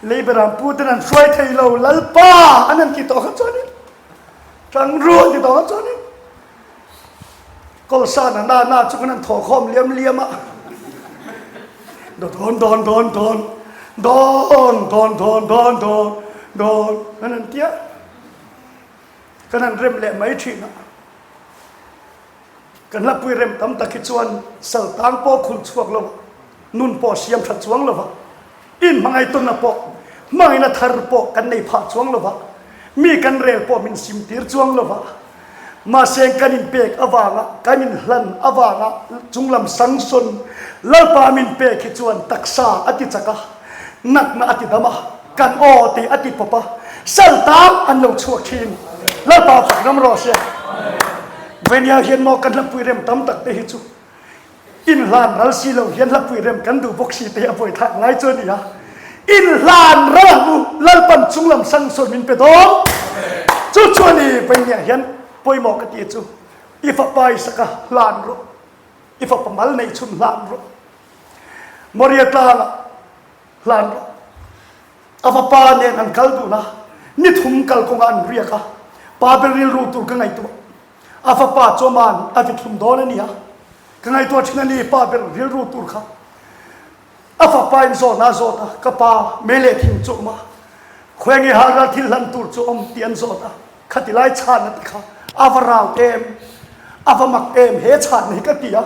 Labour an puten an hruai thei lo Lalpa an an ti tawh kha chuanin Tang ru an ti tawh kha chuanin Kawlsa na na na chu kan an thawh khawm liam liam a Dawn dawn dawn dawn dawn dawn dawn dawn dawn dawn kan an tia kan an rem leh mai thin a kan hlapui rem tam tak hi chuan sal tang pawh khul chhuak lo nun pawh siam tha chuang lova in hmangaihtawnna pawh hmangaihna thar pawh kan nei phah chuang lova mi kan rel pawh min sim tir chuang lova Mahse kan inpek avanga, kan inhlan avanga chunglam sanction Lalpa min pek hi chuan taksa a ti chak a, natna a ti dam a, kan aw tih a ti pawp a, sal tang an lo chhuak thin. Lalpa fak ram rawh se. Venia hian maw kan hlapui rem tam tak te hi chu Inhlan ral si lo hian hlapui rem kan duh bawk si te hi a buaithlak ngai chu a ni a. Inhlan ral ang u, Lalpan chunglam sang sawn min pe dawn. Chu chu a ni, Vainia hian pawimawh ka ti chu, i fapa Isaka hlan rawh, i fapa mal neih chhun hlan rawh, Moria tlangah hlan rawh. A fapa nen an kal dun a, ni thum kalkawngah an riak a, pa ber rilru tur ka ngaihtuah. A fapa chuaman a vithlum dawn a nia. Ka ngaihtuah thin a ni, pa ber rilru tur kha. A fapa in zawhna a zawt a, ka pa mei leh thing chu awm a, khawiange halral thil hlan tur chu awm tih an zawt a, khati lai chhanna te kha a va rau em, a va mak em he chhanna hi ka ti a.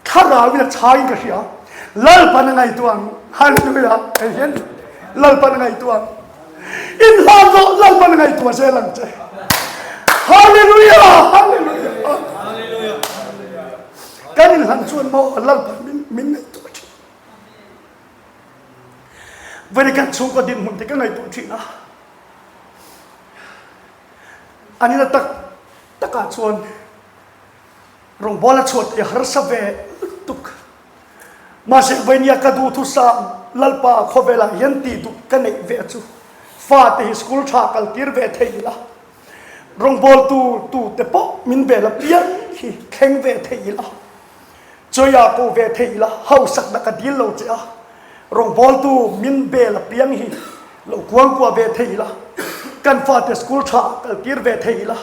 Thlarau in a chhai in ka hria. Lalpan a ngaihtuah ang. Hallelujah. Hei hian Lalpan a ngaihtuah ang. In hlan rawh Lalpan a ngaihtuah zel ang che. Hallelujah. Hallelujah. Hallelujah. Kan in hlan chuan maw Lalpan min min ngaihtuah thin. Vani kan chhungkaw dinhmun te ka ngaihtuah thin a. Anina tak takah chuan Rawngbawl a chhuat i harsa ve lutuk. Mahse Vainia ka duhthusam Lalpa khawvelah hian tih duh ka neih ve chu fate hi school tha kal tir ve thei ila, rawngbawltu tute pawh min bel apiang hi thleng ve thei ila, chawia ko ve thei ila, hausakna ka dil lo che a, rawngbawltu min bel apiang hi lo kuangkuah ve thei ila, kan fate school tha kal tir ve thei ila,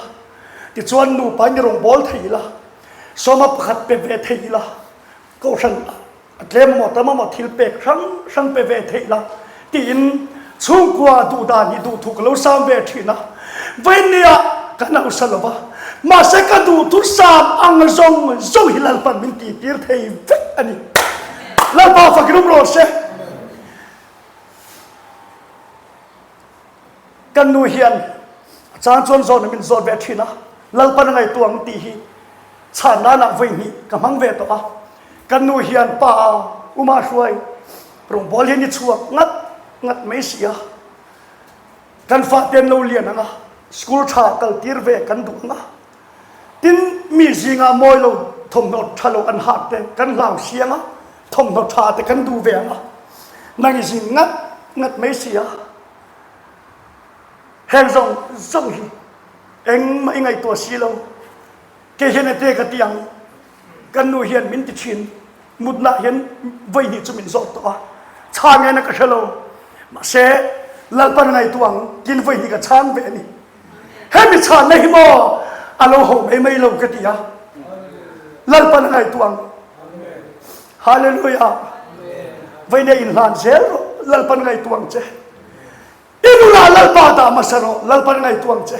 Tichuan nupa in i rawngbâwl thei ila, sawma pakhat pe ve thei ila, kohhran a tlem emaw tam emaw thil pek hrang hrang pe ve thei ila tiin chhungkua duhdan hi duhthu ka lo sam ve thin a. Vawinia ka nausa lo va, mahse ka duhthu sam ang zawng zawng hi Lalpan min tihtir thei vek a ni. Lalpa fak rum rawh se. Kan nu hian a chang chuan zawhna min zawt ve thin a, Lalpan a ngaihtuah ang tih hi chhan nanah vawi hnih ka hmang ve tawh a. Kan nu hian pa Uma hruai rawngbâwl hian i chhuak ngat ngat mai si a. Kan fahte an lo lian ang a, school tha kal tir ve kan duh ang a. Tin, mi zingah mawi lo thawmhnaw tha lo an hak te kan hlau siang a, thawmhnaw tha te kan duh ve ang a. Nang i zing ngat ngat mai si a. Heng zawng zawng hi engmah i ngaihtuah si lo. Kei hian ete ka ti ang, kan nu hian min ti thin, mutna hian vawi hnih chu min zawt tawh a, chhang ena ka hre lo. Mahse, Lalpan ngaihtuah ang tiin vawi hnih ka chhang ve a ni. Hemi chhanna hi maw a lo ho mai mai lo ka ti a. Lalpan ngaihtuah ang. Hallelujah. Vawi nei inhlan zel rawh. Lalpan ngaihtuah ang che. I nunah Lalpa dah hmasa rawh, Lalpan ngaihtuah ang che.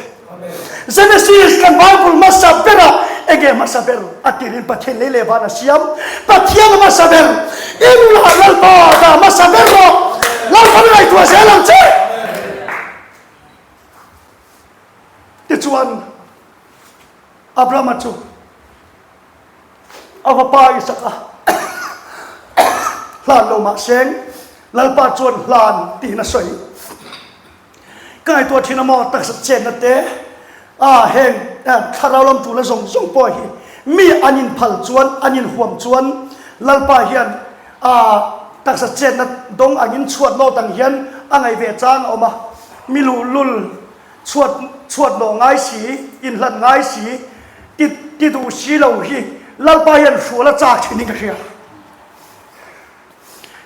Genesis kan Bible hmasa berah enge hmasa ber? A tirin Pathian lei leh van a siam. Pathian a hmasa ber. I nunah Lalpa dah hmasa ber rawh, Lalpan ngaihtuah zel ang che. Tichuan Abrahama chu A vapa Isaka hlan lo mah seng Lalpa chuan hlan tiin a sawi. Ka ngaihtuah thin a maw taksa chenna te a heng thlarau lam tula zawng zawng pawh hi mi an inphal chuan an inhuam chuan Lalpa hian a taksa chenna dawng angin chhuat nawt ang hian a ngaih ve chang a awm a, mi luhlul Chhuat chhuat nawh ngai si, inhlan ngai si, ti ti duh si lo hi Lalpa hian hrual a chak thin in ka hria.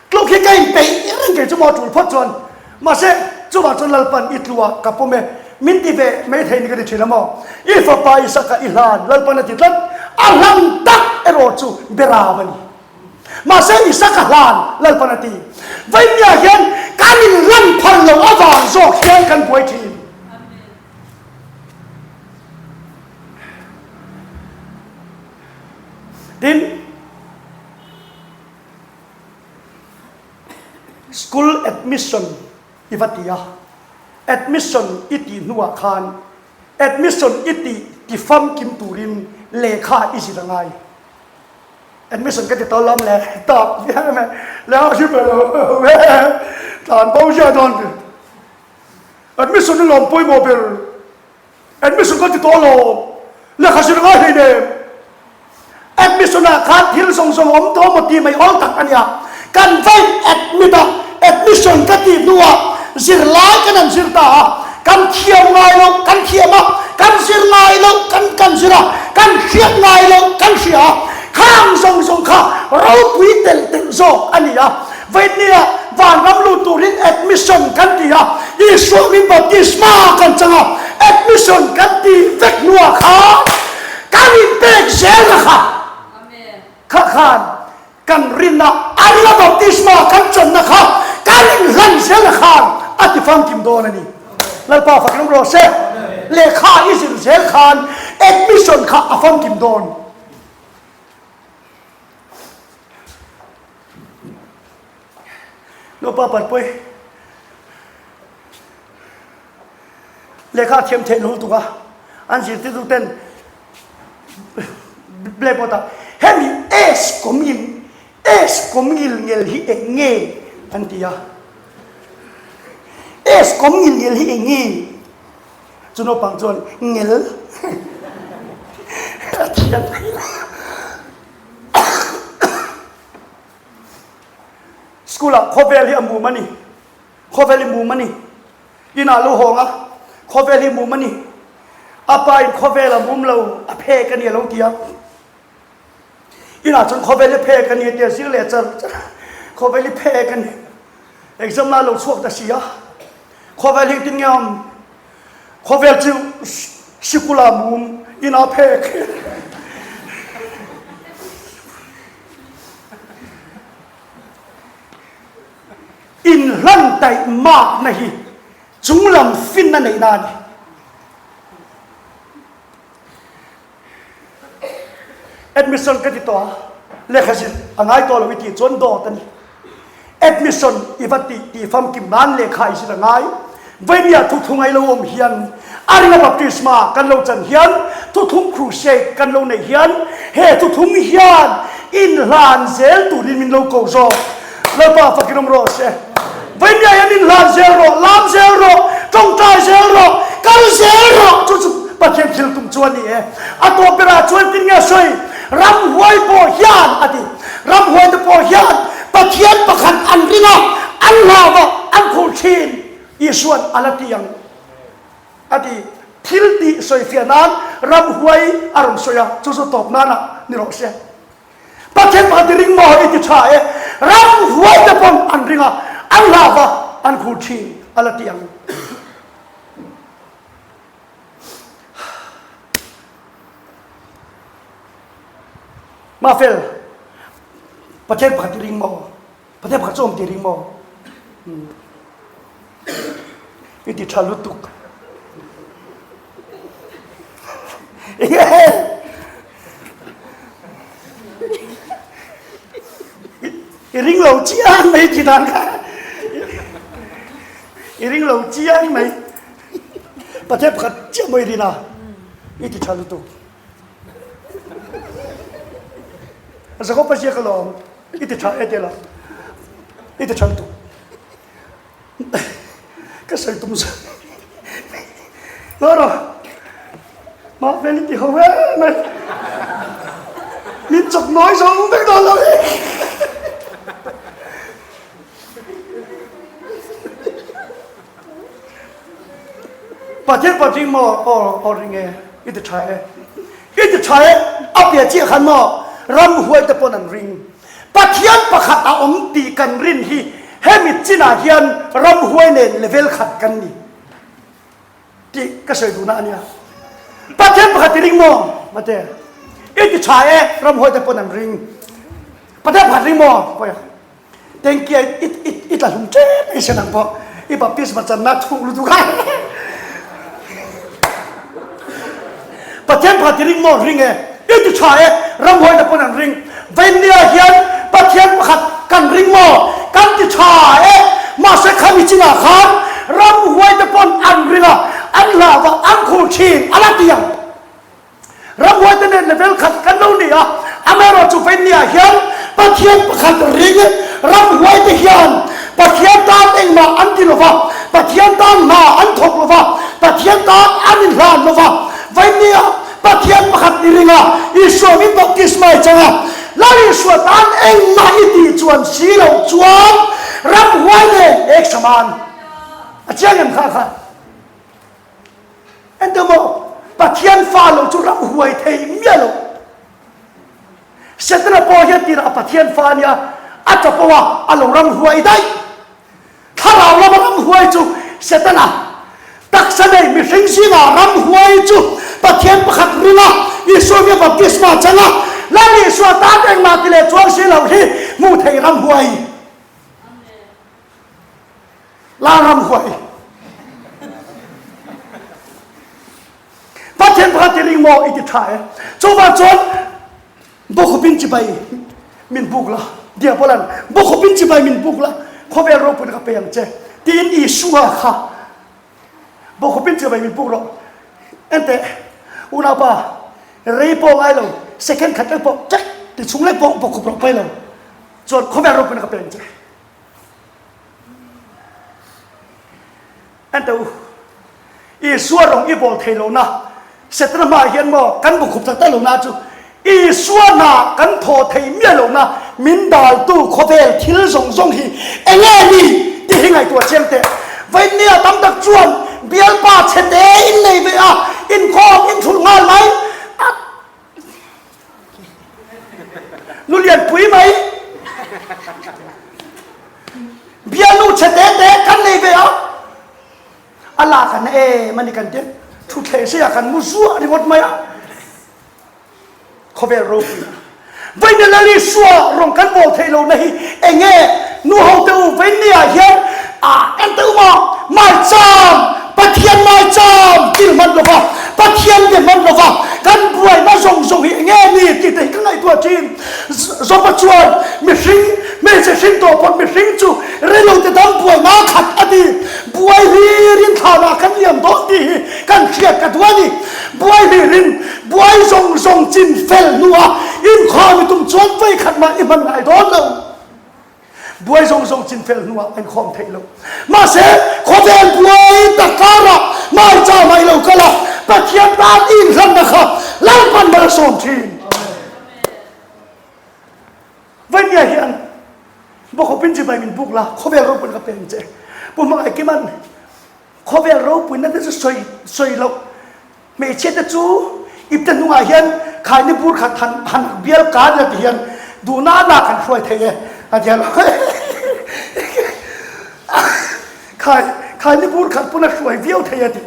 Tluk hi ka inpeih reng kei chu maw tul phawt chuan. Mahse, chuvah chuan Lalpan i tluah ka pawm e, min ti ve mai thei ni ka ti thin a maw. I fapa Isaka i hlan, Lalpan a ti tlat, a hlan tak erawh chu Beram a ni. Mahse Isaka hlan Lalpan a ti. Vaimia hian kan inlan phal lo avang zawk hian kan buai thin. Tin, school admission i va ti a, admission i tih hnuah khan admission i tih ti famkim turin lehkha i zir a ngai. Admission ka ti tawh lam le tak viau mai le a hri pe lo ve tlan bo zia dawn ti admission i lawm pawimawh ber admission ka ti tawh lawm lehkha zir ngai hlei nem admission ah khan thil zawng zawng awm tawh maw ti mai awl tak ania kan vain admit a admission ka tih hnuah zirlai kan han zir ta a kan thiam ngai lo kan thiam a kan zir ngai lo kan kan zir a kan hriat ngai lo kan hria a khang zawng zawng kha ropui telh telh zawk a ni a Vawinia vanram lut turin admission kan ti a Isua min baptisma kan chang a admission kan tih vek hnuah khan kan inpek zelna kha kha khan Kan rinna a ringa baptisma kan channa kha kan inhlan zelna khan a ti famkim dawn a ni. Lalpa fak ram rawh se. Lehkha i zir zel khan admission kha a famkim dawn. Lalpa parpui lehkha thiam theih lo tuk a an zirtirtu ten Blackboard ah hemi S kawmngil S kawmngil ngel hi eng nge an ti a S kawmngil ngel hi eng nge chu naupang chuan ngel a thiam School ah khawvel hi a mum a ni khawvel hi mum a ni Inah lo hawng a, khawvel hi mum a ni. A pa in khawvel a mum lo, a phek a ni a lo ti a. Inah chuan khawvel hi phek a ni a ti a, zir leh char char a, khawvel hi phek a ni. Exam lai lo chhuak ta si a, khawvel hi engtin nge a awm? Khawvel chu sikul ah mum, inah phek. Inhlan taih makna hi chunglam finna neihna a ni. Admission ka ti tawh a, lehkha zir a ngai tawh lo i tih chuan dawt a ni. Admission i va tih tih famkim nan lehkha i zir a ngai. Vainia thuthlung a i lo awm hian a ringa baptisma kan lo chan hian thuthlung crusade kan lo neih hian he thuthlung hian inhlan zel turin min lo ko zawk. Lalpa fakin awm rawh se. Vainia hian inhlan zel rawh, lam zel rawh, tawngtai zel rawh, kal zel rawh chu chu Pathian thil tum chu a ni e. A tawp berah chuan tin nge a sawi? Ramhuai pawh hian a ti. Ramhuai te pawh hian Pathian pakhat an ring a, an hlau a, an khur thin. Isuan a la ti ang a ti. Thil tih sawifiah nan ramhuai a rawn sawi a, chu chu tawp nana ni rawh se. Pathian pakhat i ring maw i ti tha e, ramhuai te pawn an ring a, an hlau a, an khur thin a la ti ang. Mafel, Pathian pakhat i ring maw? Pathian pakhat chu awm ti ring maw? I ti tha lutuk. I ring lo chiang mai ti dan kha. I ring lo chiang mai. Pathian pakhat chiah maw i rin a? I ti tha lutuk. Jakob a ziak alawm. I ti tha e tela. I ti tha lutuk. Ka sawi tum zan. Lora, mah vel i ti ho em mai. Min chawk nawi zo vek dawn lo hi. Pathian patling maw aw aw ring e i ti tha e. I ti tha e a piah chiah khan maw ramhuai te pawn an ring. Pathian pakhat a awm tih kan rin hi hemi chinah hian ramhuai nen level khat kan ni tih ka sawi duhna a nia. Pathian pakhat i ring maw? Mate, i ti tha e ramhuai te pawn an ring. Pathian pakhat ring maw? Pawi a. Tengki a i i i tla hlum ṭep mai se nang pawh i baptisma channa thuk lutuk a. Pathian pakhat i ring maw? Ring e. I ti ṭha e. Ramhuai na pawn an ring. Veinnia hian Pathian pakhat kan ring maw? Kan ti ṭha e. Mahse khami chinah khan ramhuai te pawn an ring a, an hlauh a, an khur ṭhin a la ti ang. Ramhuaite nen level khat kan lo ni a, amaherawhchu Veinniah hian Pathian pakhat ring ramhuaite hian Pathian tan engmah an ti lo va, Pathian tan hna an thawk lo va, Pathian tan an inhlan lo va. Veinniah Pathian pakhat i ring a, Isua min baptisma i chang a, Lal Isua tan engmah i tih chuan si loh chuan ramhuai nen ek saman a chiang em kha kha? Ente maw? Pathian fa lo chu ram huai thei miah lo. Setana pawh hian tirah Pathian fa a nia, a chapo a, a lo ram huai daih. Thlarau lama ram huai chu Setana taksa nei mihring zingah ram huai chu Pathian pakhat ringa Isua mia baptisma changa Lal Isua tan engmah ti leh chuang si lo hi hmuh theih ram huai. Lalramhuai. Pathian pakhat i ring maw i ti tha e. Chuvang chuan bukhupin chibai min buk la. Diabolan bukhupin chibai min buk la. Khawvel ropui ka pe ang che. Tiin Isua kha bukhupin chibai min buk rawh. Ente unaupa rei pawh ngai lo second khat lek pawh tek ti chung lek pawh bukhup rawh pai lo. Chuan khawvel ropui ka pe ang che. Ente u, Isua rawng i bawl thei lohna, Setana hmaah hian maw kan bu khup tak tak lohna chu Isua hna kan thaw thei miah lohna min daltu khawvel thil zawng zawng hi enge ni tih hi ngaihtuah chiang teh. Vawinia tam tak chuan bialpa chhe te in nei ve a, inkhawm inthulh nghal mai a. Nu lian pui mai. Bialnu chhe te te kan nei ve a. A la kan em ani kan ti. Thuthleng sei ah kan mu zuah ringawt mai a. Khawvel ropui. Vawiin Lal Isua rawn kan bawl theih lohna hi enge nu ho te u vawiin ni ah hian ah en teuh maw maicham Pathian maicham thil hman lova Pathian be hman lova kan buaina zawng zawng hi enge ni tih te hi ka ngaihtuah thin Zawpa chuan mihring hmeichhe hring tawh pawn mihring chu reilo te dang buaina khat a ti buai hlirin thlanah kan liam dawn tih hi kan hriat ka duh a ni buai hlirin Buai zawng zawng chin fel hnuah inkhawm i tum chuan voikhat mah i hman ngai dawn lo. Buai zawng zawng chin fel hnuah a inkhawm theih lo. Mahse, khawvel buai tak karah maicham ah i lo kal a, Pathian tan i inhlanna kha Lalpan mal a sawm thin. Vainia hian Bawkhawpin chibai min buk la, khawvel ropui ka peng che. Pu Hmangaih Kiman, khawvel ropuina te chu sawi sawi loh. Hmeichhia te chu ipte hnungah hian khaini bur khat han han bial kan ila ti hian duhna a lak han hruai thei e a ti a khai khaini bur khat pawn a hruai viau thei a ti.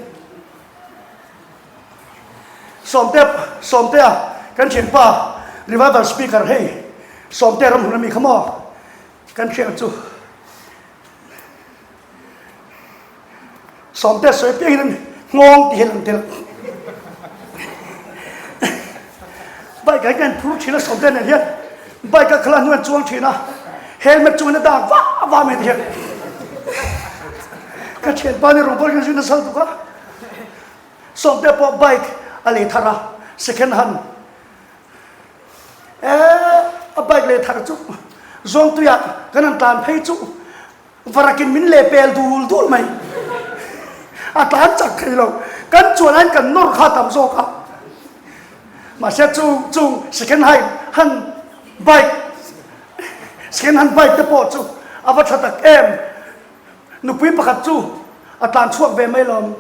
Sawmte Sawmtea kan thianpa revival speaker hei Sawmtea ramhun ami kha maw kan hriat chu. Sawmte sawi piangin an nghawng tih hi an tel. Bike ah hian phur thin a Sawmte nen hian bike a khala hnu an chuang thin a, helmet chungin a dak va va mai hian. Ka thianpa nih rawn bawr hian zui nasa lutuk a. Sawmte pawh bike a lei thar a, second hand. Eee a bike lei thar chu Zawngtuiah kan han tlan phei chu Varakin min leh pel dul dul mai. A tlan chak thei lo. Kan chuan aiin kan nawr kha tam zawk a. Mahse chu chung second hand han bike second hand bike te pawh chu a va tha tak em. Nupui pakhat chu a tlan chhuak ve mai lawm.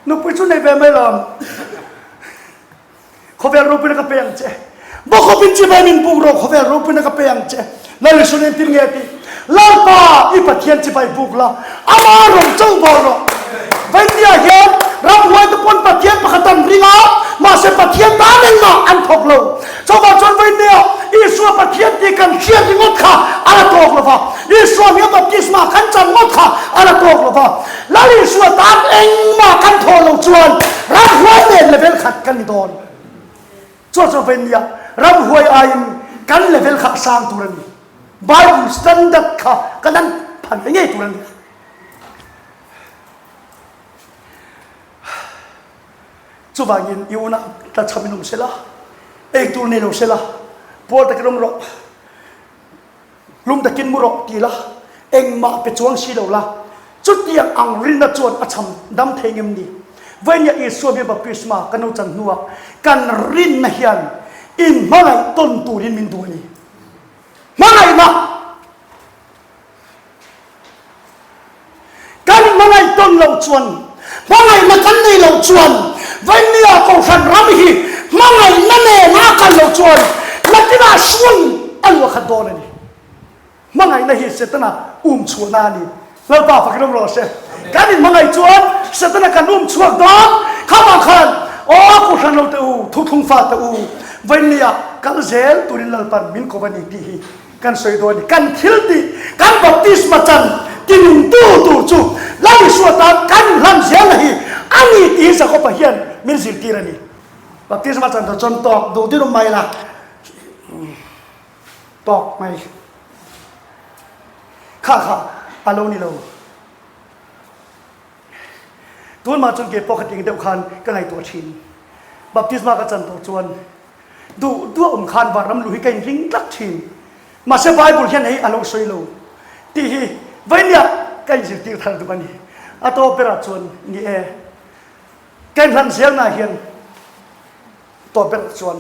Nupui chu nei ve mai lawm. Khawvel ropuina ka pe ang che. Bawkawpin chibai min buk rawh, khawvel ropuina ka pe ang che. Lal Isu nen tin nge a ti? Lalpa, i Pathian chibai buk la, ama rawng chauh bawl rawh. Vaindia hian ramhuai te pawn Pathian pakhat an ring a, mahse Pathian tan engmah an thawk lo. Chuvang chuan Vaindia, Isua Pathian tih kan hriat ringawt kha a la tawk lo va, Isua hming a baptisma kan chan ngawt kha a la tawk lo va, Lal Isua tan engmah kan thawh loh chuan ramhuai nen level khat kan ni dawn. Chuan chuan vei nia, ramhuai aiin kan level kha a sang tur a ni. Bible standard kha kan an phan ve ngei tur a ni. Chuvangin i unau tlachham in awm sela, ei tur nei lo sela, puar takin awm rawh. Lum takin mu rawh ti la, engmah pe chuang si lo la, chutiang ang rinna chuan a cham dam thei ngem ni? Vawinia Isua biak baptisma kan lo chan hnuah kan rinna hian inhmangaih tawn turin min duh a ni. Hmangaihna! Kan hmangaih tawn loh chuan, hmangaihna kan nei loh chuan, Vawinia Kohhran ram hi hmangaihna nena a kal loh chuan nakinah sual a luah khat dawn a ni. Hmangaihna hi Setana um chhuahna a ni. Lalpa fakin awm rawh se. Kan inhmangaih chuan Setana kan um chhuak dawn. Khamah khan, Aw Kohhran lo te u, thuthlung fa te u, Vawinia kal zel turin Lalpan min kawp a ni tih hi Kan sawi dawn a ni. Kan thil tih, kan baptisma chan tinungtu tur chu Lal Isua tan kan inhlan zelna hi a ni tih hi Jakoba hian min zirtir a ni. Baptisma chan tur chuan tawk duh deuh mai la, tawk mai kha kha a lo ni lo. Tunmah chuan keipawh kha ting deuh khan ka ngaihtuah thin. Baptisma ka chan tawh chuan Duh duah awm khan vanram lu hi ka inring tlat thin. Mahse Bible hian hei a lo sawi lo tih hi vawinia ka inzirtir thar duh a ni. A tawp berah chuan ni e, ka inhlan zelnaah hian tawp berah chuan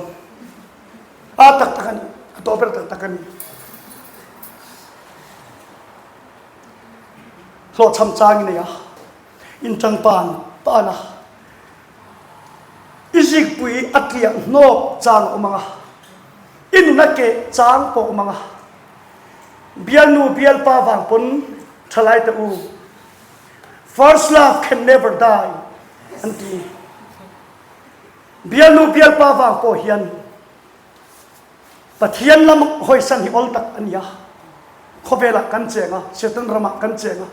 a tak tak a ni, a tawp ber tak tak a ni. Hlawhchham chang i nei a, inṭang pan pan a. I zikpui a tliah hnawk chang a awm ang a, i nun a keh chang pawh a awm ang a. Bialnu bialpa vang pawn thalai te u, First love can never die an ti. Bialnu bialpa vang pawh hian Pathian lam hawisan hi awl tak a ni a. Khawvelah kan cheng a, Satan ramah kan cheng a.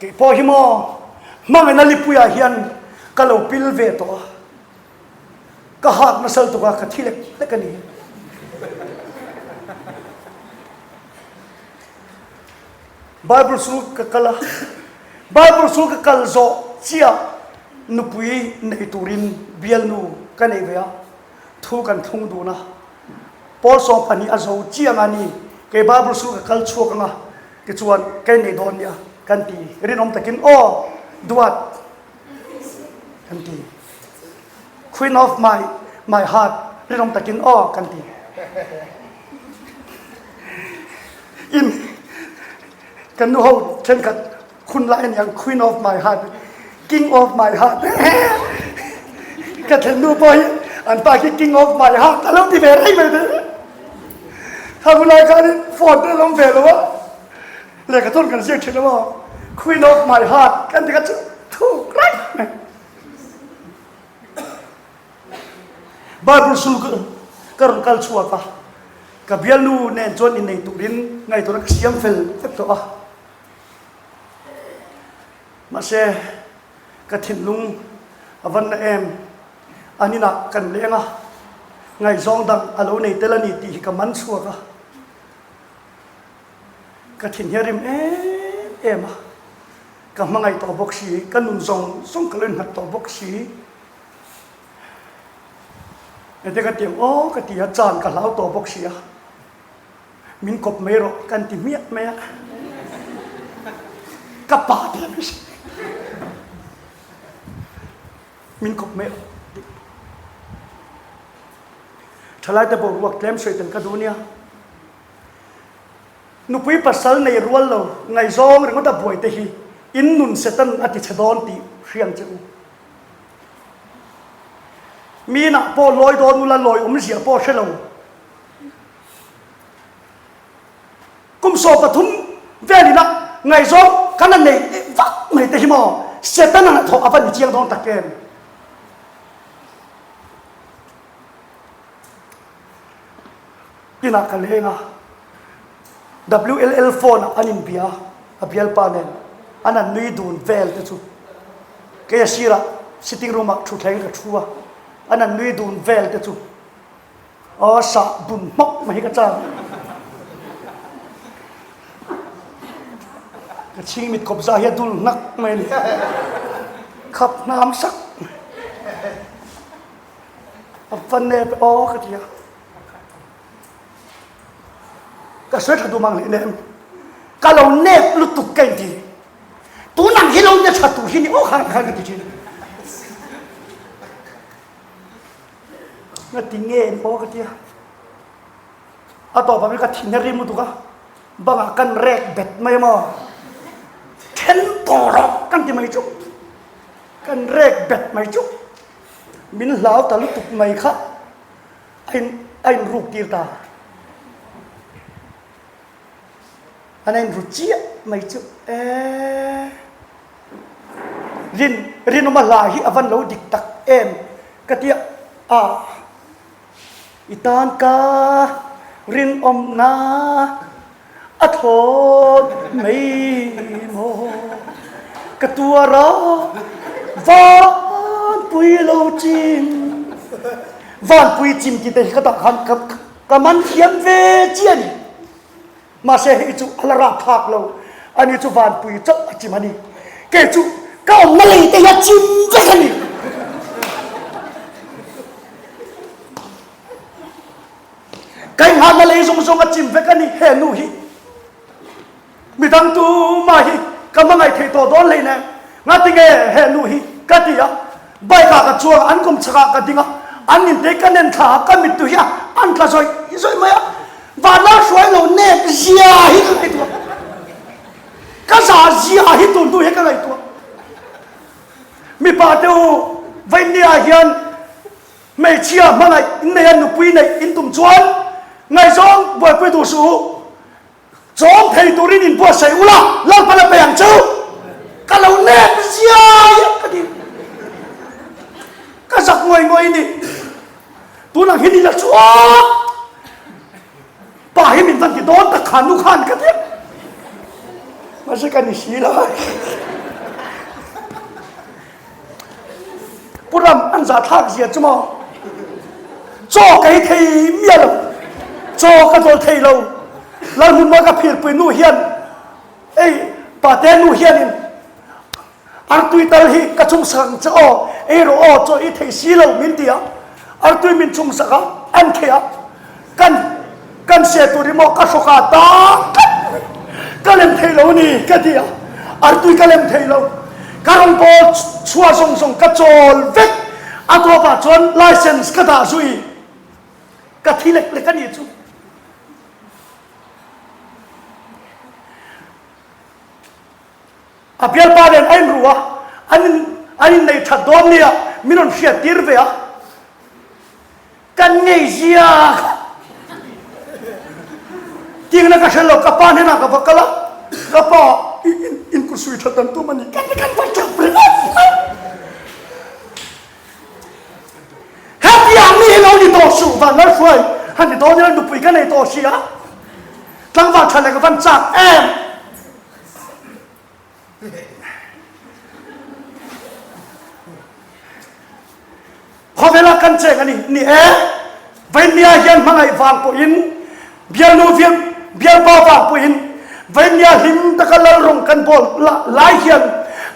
Kei pawh hi maw hmangaihna lipuiah hian ka lo pil ve tawh a, ka hak nasa lutuk a, ka thi lek lek a ni. Bible school ka kal a, Bible school ka kal zawh chiah nupui nei turin bialnu ka nei ve a, thu kan thlung dun a, Paul 12 a zo chiang a ni, kei Bible school ka kal chhuak ang a, Tichuan, ka innei dawn nia kan ti. Rinawm takin, Aw, duat kan ti. Queen of my my heart, rinawm takin, Aw kan ti. In kan nu ho thenkhat khun lai aniang Queen of my heart, King of my heart. Ka then nu pawh hi an pa khi King of my heart a lo ti ve reng mai te. Kha hunlai khanin phone te a lo ve lo a, lehkha thawn kan ziak thin lo a, Queen of my heart kan ti kha chu thuk reng mai. Bible sul ka rawn kal chhuak a, ka bialnu nen chuan innei turin ngaihtuahna ka siam fel vek tawh a. Mahse, ka thinlung a van na em? An inah kan leng a, ngaihzawng dang a lo nei tel a ni tih hi ka man chhuak a. Ka thin hi a rim em em a, ka hmangaih tawh bawk si, ka nun zawng zawng ka lo innghat tawh bawk si. Engtin ka ti ang aw ka ti a, chan ka hlau tawh bawk si a, min kawp mai rawh ka ti hmiah mai a, ka pa te a min kawp mai rawh. Thalaite boruak tlem sawi tel ka duh nia. Nupui pasal nei rual lo ngaihzawng ringawt a buai te hi in nun Satan a ti chhe dawn tih hriang che u. Minah pawh lawi dawn ula lawi awmzia pawh hre lo. Kum 13 vel ina ngaihzawng kan han nei vak mai te hi maw Satan a hnathawh a va ni chiang dawn tak em? Inah ka leng a, WLL phone ah an inbia a, a bialpa nen an han nui dun vel te chu kei a sirah sitting room ah thutthleng ka thu a, an han nui dun vel te chu aw sah dun hmawk mai hi ka chak. Ka chhing mit kawp za hi a dul ngak mai a ni, khap hnam sak mai. A va nep aw ka ti a. Ka sawi tha duh mang hlei nem. Ka lo nep lutuk ka inti. Tun ang hi lo ne tha tur hi ni aw khan khan ka ti thin. Nga ti nge ni aw ka ti a. A tawp ah ka thin a rim lutuk a. Bangah kan rek bet mai a maw. Then tawh rawh kan ti mai chu. Kan rek bet mai chu. Min hlau ta lutuk mai kha a in a inruk tir ta. An a inru chiah mai chu eee Rin Rinawma hla hi a van lo dik tak em ka tia a I tan ka rinawmna a thlawt mai maw? Ka tuar a, vanpui lo chim. Vanpui chim tih te hi ka tah khan ka ka man thiam ve chiah a ni. Mahse hei chu a la rapthlak lo, ani chu vanpui chauh a chim a ni. Kei chu ka awmna lei te hi a chim vek a ni. Ka inghahna lei zawng zawng a chim vek a ni he nu hi. Midang tumah hi ka hmangaih theih tawh dawn hlei nen ngatinge he nu hi ka ti a. Bike ah ka chuang a, an kum chhak ah ka ding a, an inte ka nen thla a, ka mittu hi a an tla zawih zawih mai a. Vanlal hruai lo nep zia hi ka ngaihtuah. Ka zah zia hi tun hnu hi ka ngaihtuah. Mipa te u, Vainnia hian Hmeichhia hmangaih in nei a, nupui neih in tum chuan ngaihzawng buaipui duh suh u. Chawm thei turin in buatsaih ula, Lalpan a pe ang chu. Ka lo nep ziai a ka ti. Ka zak ngawih ngawih a ni. Tunah hian i la chhuak. Pa hi min van ti dawn tak khan nu khan ka ti. Mahse ka ni si lo. Pu Ram an zahthlak zia chu maw? Chaw ka ei thei miah lo, chaw ka dawl thei lo. Lalhmunmawi ka phirpui nu hian ei pate nu hianin artui tal hi ka chhungsak ang che aw, ei rawh aw, chaw ei thei si lo min ti a, artui min chhungsak a, an thei a. Kan kan hriat tur hi maw ka hrawk ah tak tlat mai. Ka lem thei lo a ni ka ti a, artui ka lem thei lo. Ka rawngbâwl chhuah zawng zawng ka chawl vek. A tawpah chuan license ka dah zui. Ka thi lek lek a nih chu. A bialpa nen a inru a, an in an innei that dawn nia min rawn hriat tir ve a. Kan ngei zia kha tingna ka hre lo, ka pa hnenah ka va kal a, ka pa in ku sui that an tum a ni, kan kan va tap ringawt mai. Hetiang mi hi lo ni tawh suh, van Lalhruai han ti dawn ila nupui ka nei tawh si a, tlangval tha leh ka van chak em. cheng a ni. Ni e, Vainia hian hmangaih vang pawhin, bialnu bialpa vang pawhin Vainia hlim taka lal rawng kan bawl lai hian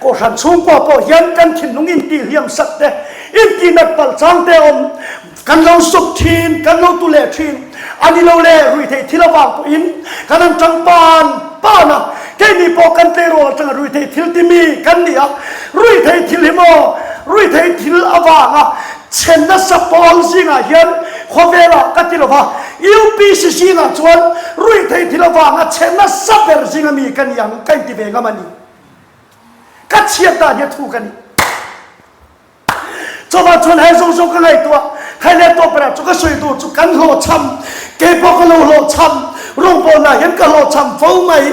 Kohhran chhungkua pawh hian kan thinlung intihhliam sak te, intihnat palh chang te a awm. Kan lo suk thin, kan lo tu leh thin. A ni lo le, ruihtheih thil avang pawhin kan han tang pan pan a, keini pawh kan tleirawl atanga ruihtheih thil ti mi kan ni a, ruihtheih thil hi maw, ruihtheih thil avanga chhe nasa pawl zingah hian khawvelah ka ti lo va, UPC zingah chuan ruihtheih thil avanga chhe nasa ber zinga mi ka ni ang ka inti ve ngam a ni. Ka chhiat dan hi a thuk a ni. Chuvang chuan he zawng zawng ka ngaihtuah, khai leh tawp berah chu ka sawi tur chu kan hlawhchham, kei pawh ka lo hlawhchham, rawngbawlnaah hian ka hlawhchham fo mai,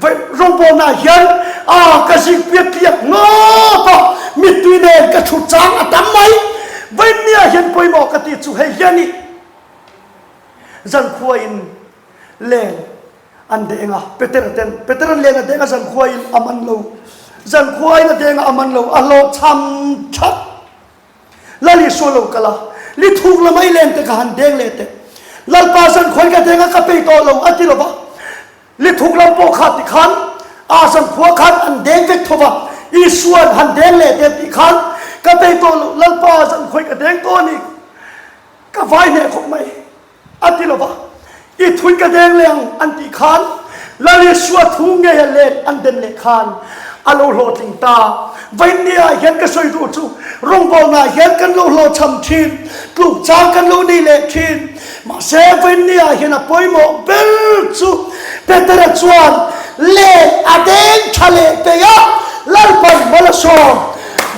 rawngbawlnaah hian a ka zik piak tliak ngawt a, mittui nen ka thut chang a tam mai, Vawinia hian pawimawh ka tih chu hei hian i zankhuain len An deng a, Peter a ten, Peter an len a deng a zankhua in a man lo, zankhua in a deng a a man lo, a hlawhchham that. Lal Isua lo kal a, li thuk la mai len te ka han deng leh teh. Lalpa zankhua in ka deng a ka pei tawh lo a ti lo va, li thuk lam pawh kha ti khan a zankhua khan an deng vek tho va, Isua'n han deng leh teh tih khan ka pei tawh lo, Lalpa zankhua in ka deng tawh a ni, ka vai hneh khawp mai. A ti lo va, I thuin ka deng leh ang an tih khan Lal Isua thu ngeia let an den leh khan a lo hlawhtling ta. Vawinia hian ka sawi duh chu rawngbawlnaah hian kan lo hlawhchham thin, tluk chang kan lo nei leh thin. Mahse vawinia hian a pawimawh ber chu Petera chuan let a deng tha leh peih a, Lalpan mal a sawm.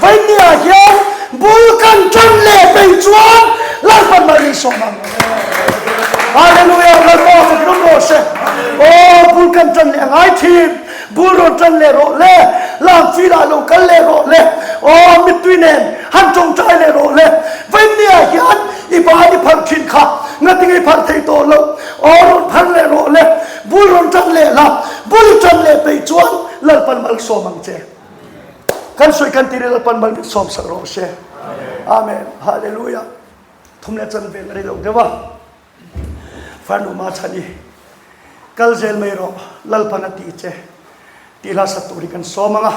Vawinia hian bul kan tan leh peih chuan Lalpan mah min sawm ang. Hallelujah! Lalpa fak rawh rawh se. Aw, bul kan tan leh a ngai thin. Bul rawn tan leh rawh le. Langfilah lo kal leh rawh le. Aw, mittui nen han tawngtai leh rawh le. Vawinia hian i ban i pharh thin kha ngatinge i pharh thei tawh loh. Aw, rawn pharh leh rawh le. Bul rawn tan leh la. Bul i tan leh peih chuan Lalpan malsawm ang che. Kan sawi kan ti ril pan mal min sawm sak rawh se. Amen. Hallelujah. Thum le chan vel ari lo deuh a. Farnu ma chhan i kal zel mai rawh Lalpan a ti che. Tih hla sak tur hi kan sawm ang a.